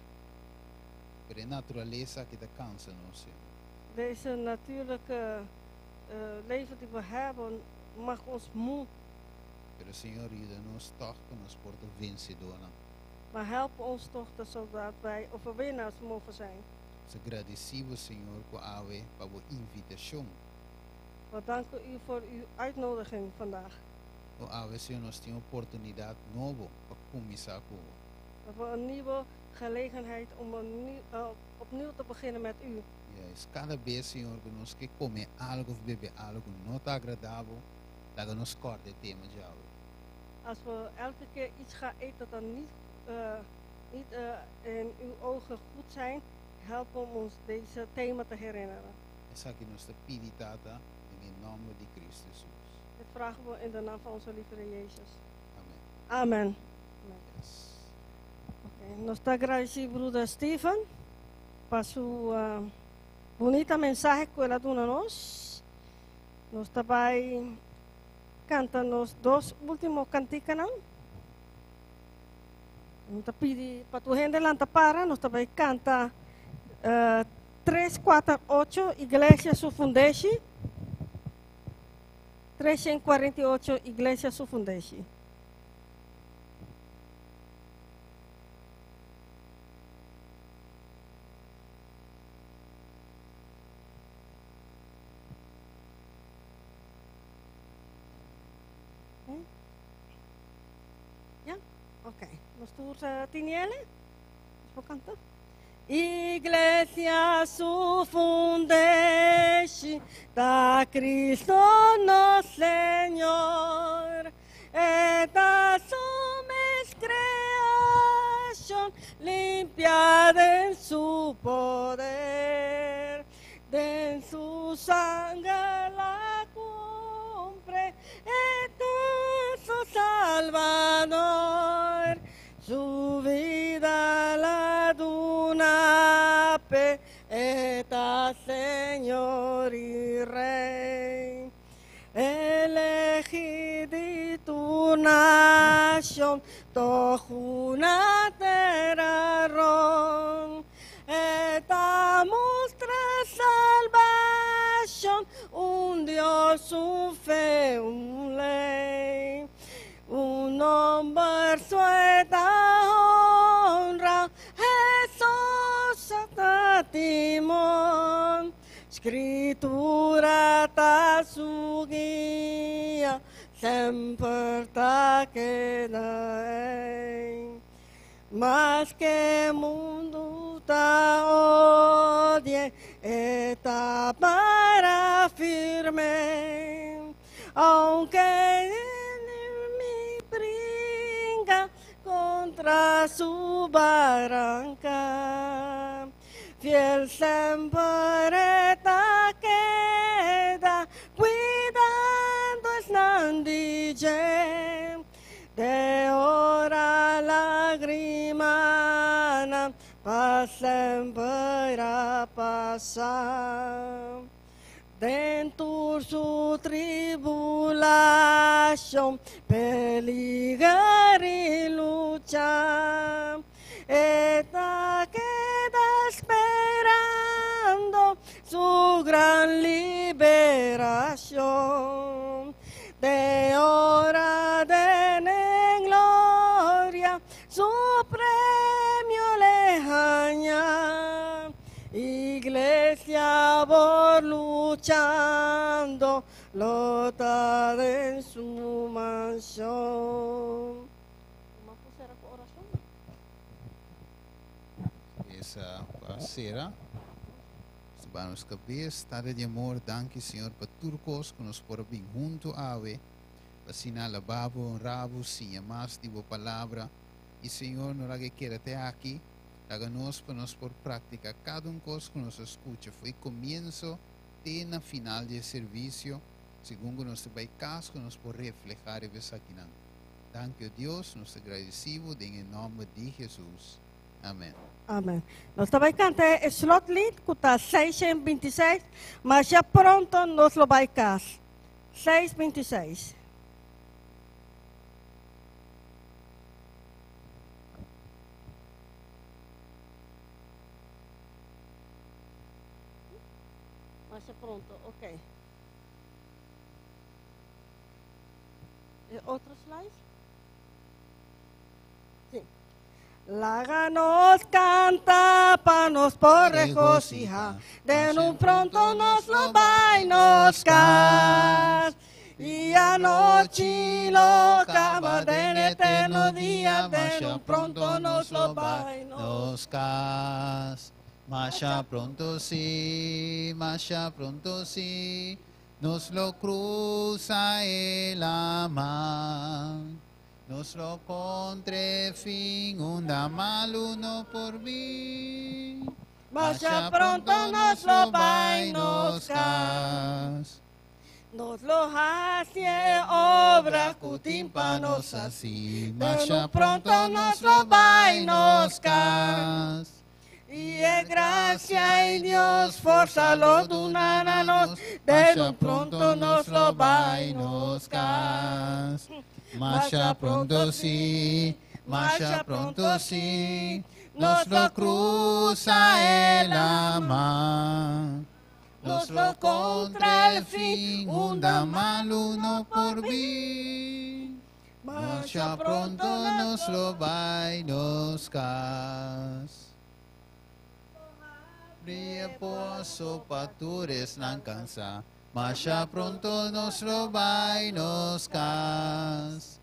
Pero e naturalesa aki ta kansa nos, Señor. Deze natuurlijke leven die we hebben, maakt ons moe. Pero Señor, yuda nos tòg pa nos por ta vensedónan. Maar help ons toch dat zodat wij overwinnaars mogen zijn. Nos ta gradisí bo, Señor, ku awe pa bo invitashon. We danken u voor uw uitnodiging vandaag. Ku awe, Señor, nos tin oportunidat nobo pa kuminsá ku bo. We hebben een nieuwe gelegenheid om een nieuw, opnieuw te beginnen met u. Yes, kada bes, Señor, ku nos ke kome algu òf bebe algu ku no ta agradá bo, laga nos kòrda e tema djawe. Als we elke keer iets gaan eten dat dan niet, niet in uw ogen goed zijn, help om ons deze thema te herinneren. Esaki nos ta pidi, Tata, den e nòmber di Kristu Hesus. Dit vragen we in de naam van onze lieve Heer Jezus. Amen. Amen. Yes. Okay. Nos ta agradesí broeder Steven pa su bunita mensahe ku el a duna nos. Nos ta bai kanta nos dos último kantikanan. Nos ta pidi pa tur hende lanta para, nos ta bai kanta 3, 4, 8, Iglesia su fundeshi. 348, Iglesia su fundeshi. Ja? Oké. Nos tur tin ele? Nos por kanta? Iglesia su fundeshi ta Cristo nos Señor. E ta su mes creacion limpia den su poder. Den su sanger la cumpre e ta su Salvador. Su vida la duna pe e ta Señor y Rey. Elegí di tur nacion, toch una tera rond. E ta mustra salvacion, un Dios, un fe, un ley. Un nomber so e ta honra, Hesus ta timon. Scritura ta su guia, semper ta keda ei. Maske mundu ta odi'e, e ta para firme. Aunke enemigu bringa contra su baranca, fiel semper e ta keda, cuidando esnan di dje. Te ora lagrimanan pa semper a pasa. Den tur su tribulacion, peliger y lucha, e ta keda sperando su gran liberacion. Te ora den gloria, su premio l'e haña. Iglesia awor luchando, lo ta den su mansion. Esa pa sera. Suba nos kabes, Tata di amor, danki Señor pa tur kos ku nos por a bin huntu awe, pa asina alabá Bo, honrá Bo, siña mas di Bo palabra. I Señor, no laga e keda te aki, laga nos pa nos por praktiká kada un kos ku nos a skucha fo'i komienso te na final di e servisio. Segun ku nos ta bai kas ku nos por reflehá riba esakinan. Danki o Dios, nos ta gradisí bo den e nòmber di Hesus. Amèn. Amèn. Nos ta bai kanta e slotlied ku ta 626, Masha pronto nos lo bai kas. 626. Masha pronto, ok. E otro slide? Sí. Laga nos canta pa nos por regocija, den un pronto nos lo bai nos cas. Y anochi lo caba den eterno dia, den un pronto nos lo bai nos cas. Masha pronto sí, masha pronto sí, nos lo cruza el laman. Nos lo contre fin, unda malu no por bin. Masha pronto nos lo bai nos cas. Nos lo haci e obra cu tin pa nos haci. Masha pronto nos lo bai nos cas. Y e gracia y Dios forza lo duna na nos. Den un pronto nos lo bai nos cas. Masha pronto sí, masha pronto sí, nos lo cruza el laman. Nos lo contra el fin, unda malu no por bin. Masha pronto nos lo bai nos cas. Bria pozo pa tur esnan cansa. Masha pronto nos lo bai nos cas.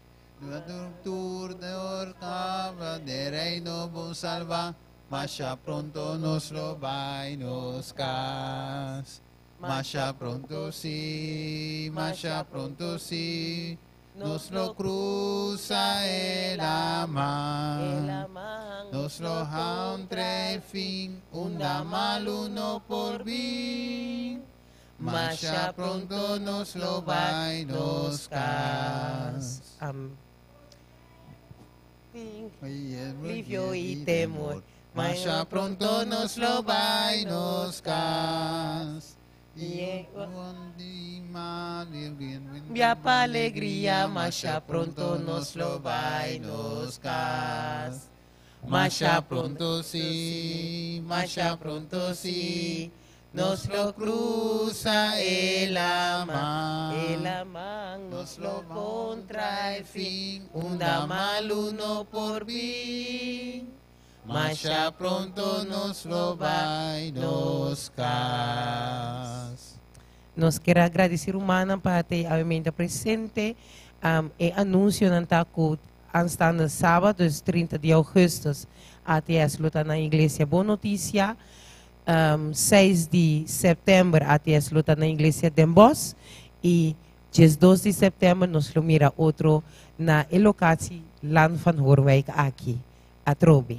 Tur de orcaba de reino bon salva. Masha pronto nos lo bai nos cas. Masha pronto sí, masha pronto sí, nos lo cruza el laman. Nos lo entre el fin, unda malu no por bin. Masha pronto nos lo bai nos cas. Am. Alivio y temor. Masha pronto nos lo bai nos cas. Y Via pa alegria, masha pronto nos lo bai nos cas. Masha pronto sí, masha pronto sí, nos lo cruza el laman. El laman Nos lo contra el fin, unda malu no por bin. Masha pronto nos lo bai nos cas. Nos kier a gradici rumannan pa ta obviamente presente. E anuncionan ta cu aanstaande sabado, dus 30 di augustus, ATS lo ta na Iglesia Bon Noticia. 6 di september ATS lo ta na Iglesia Den Bosch. Y 12 di september nos lo mira otro na e locatie Land van Hoorwijk aki, atrobe.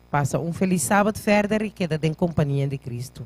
Pasa un feliz sabado verder y keda den compania di Cristo.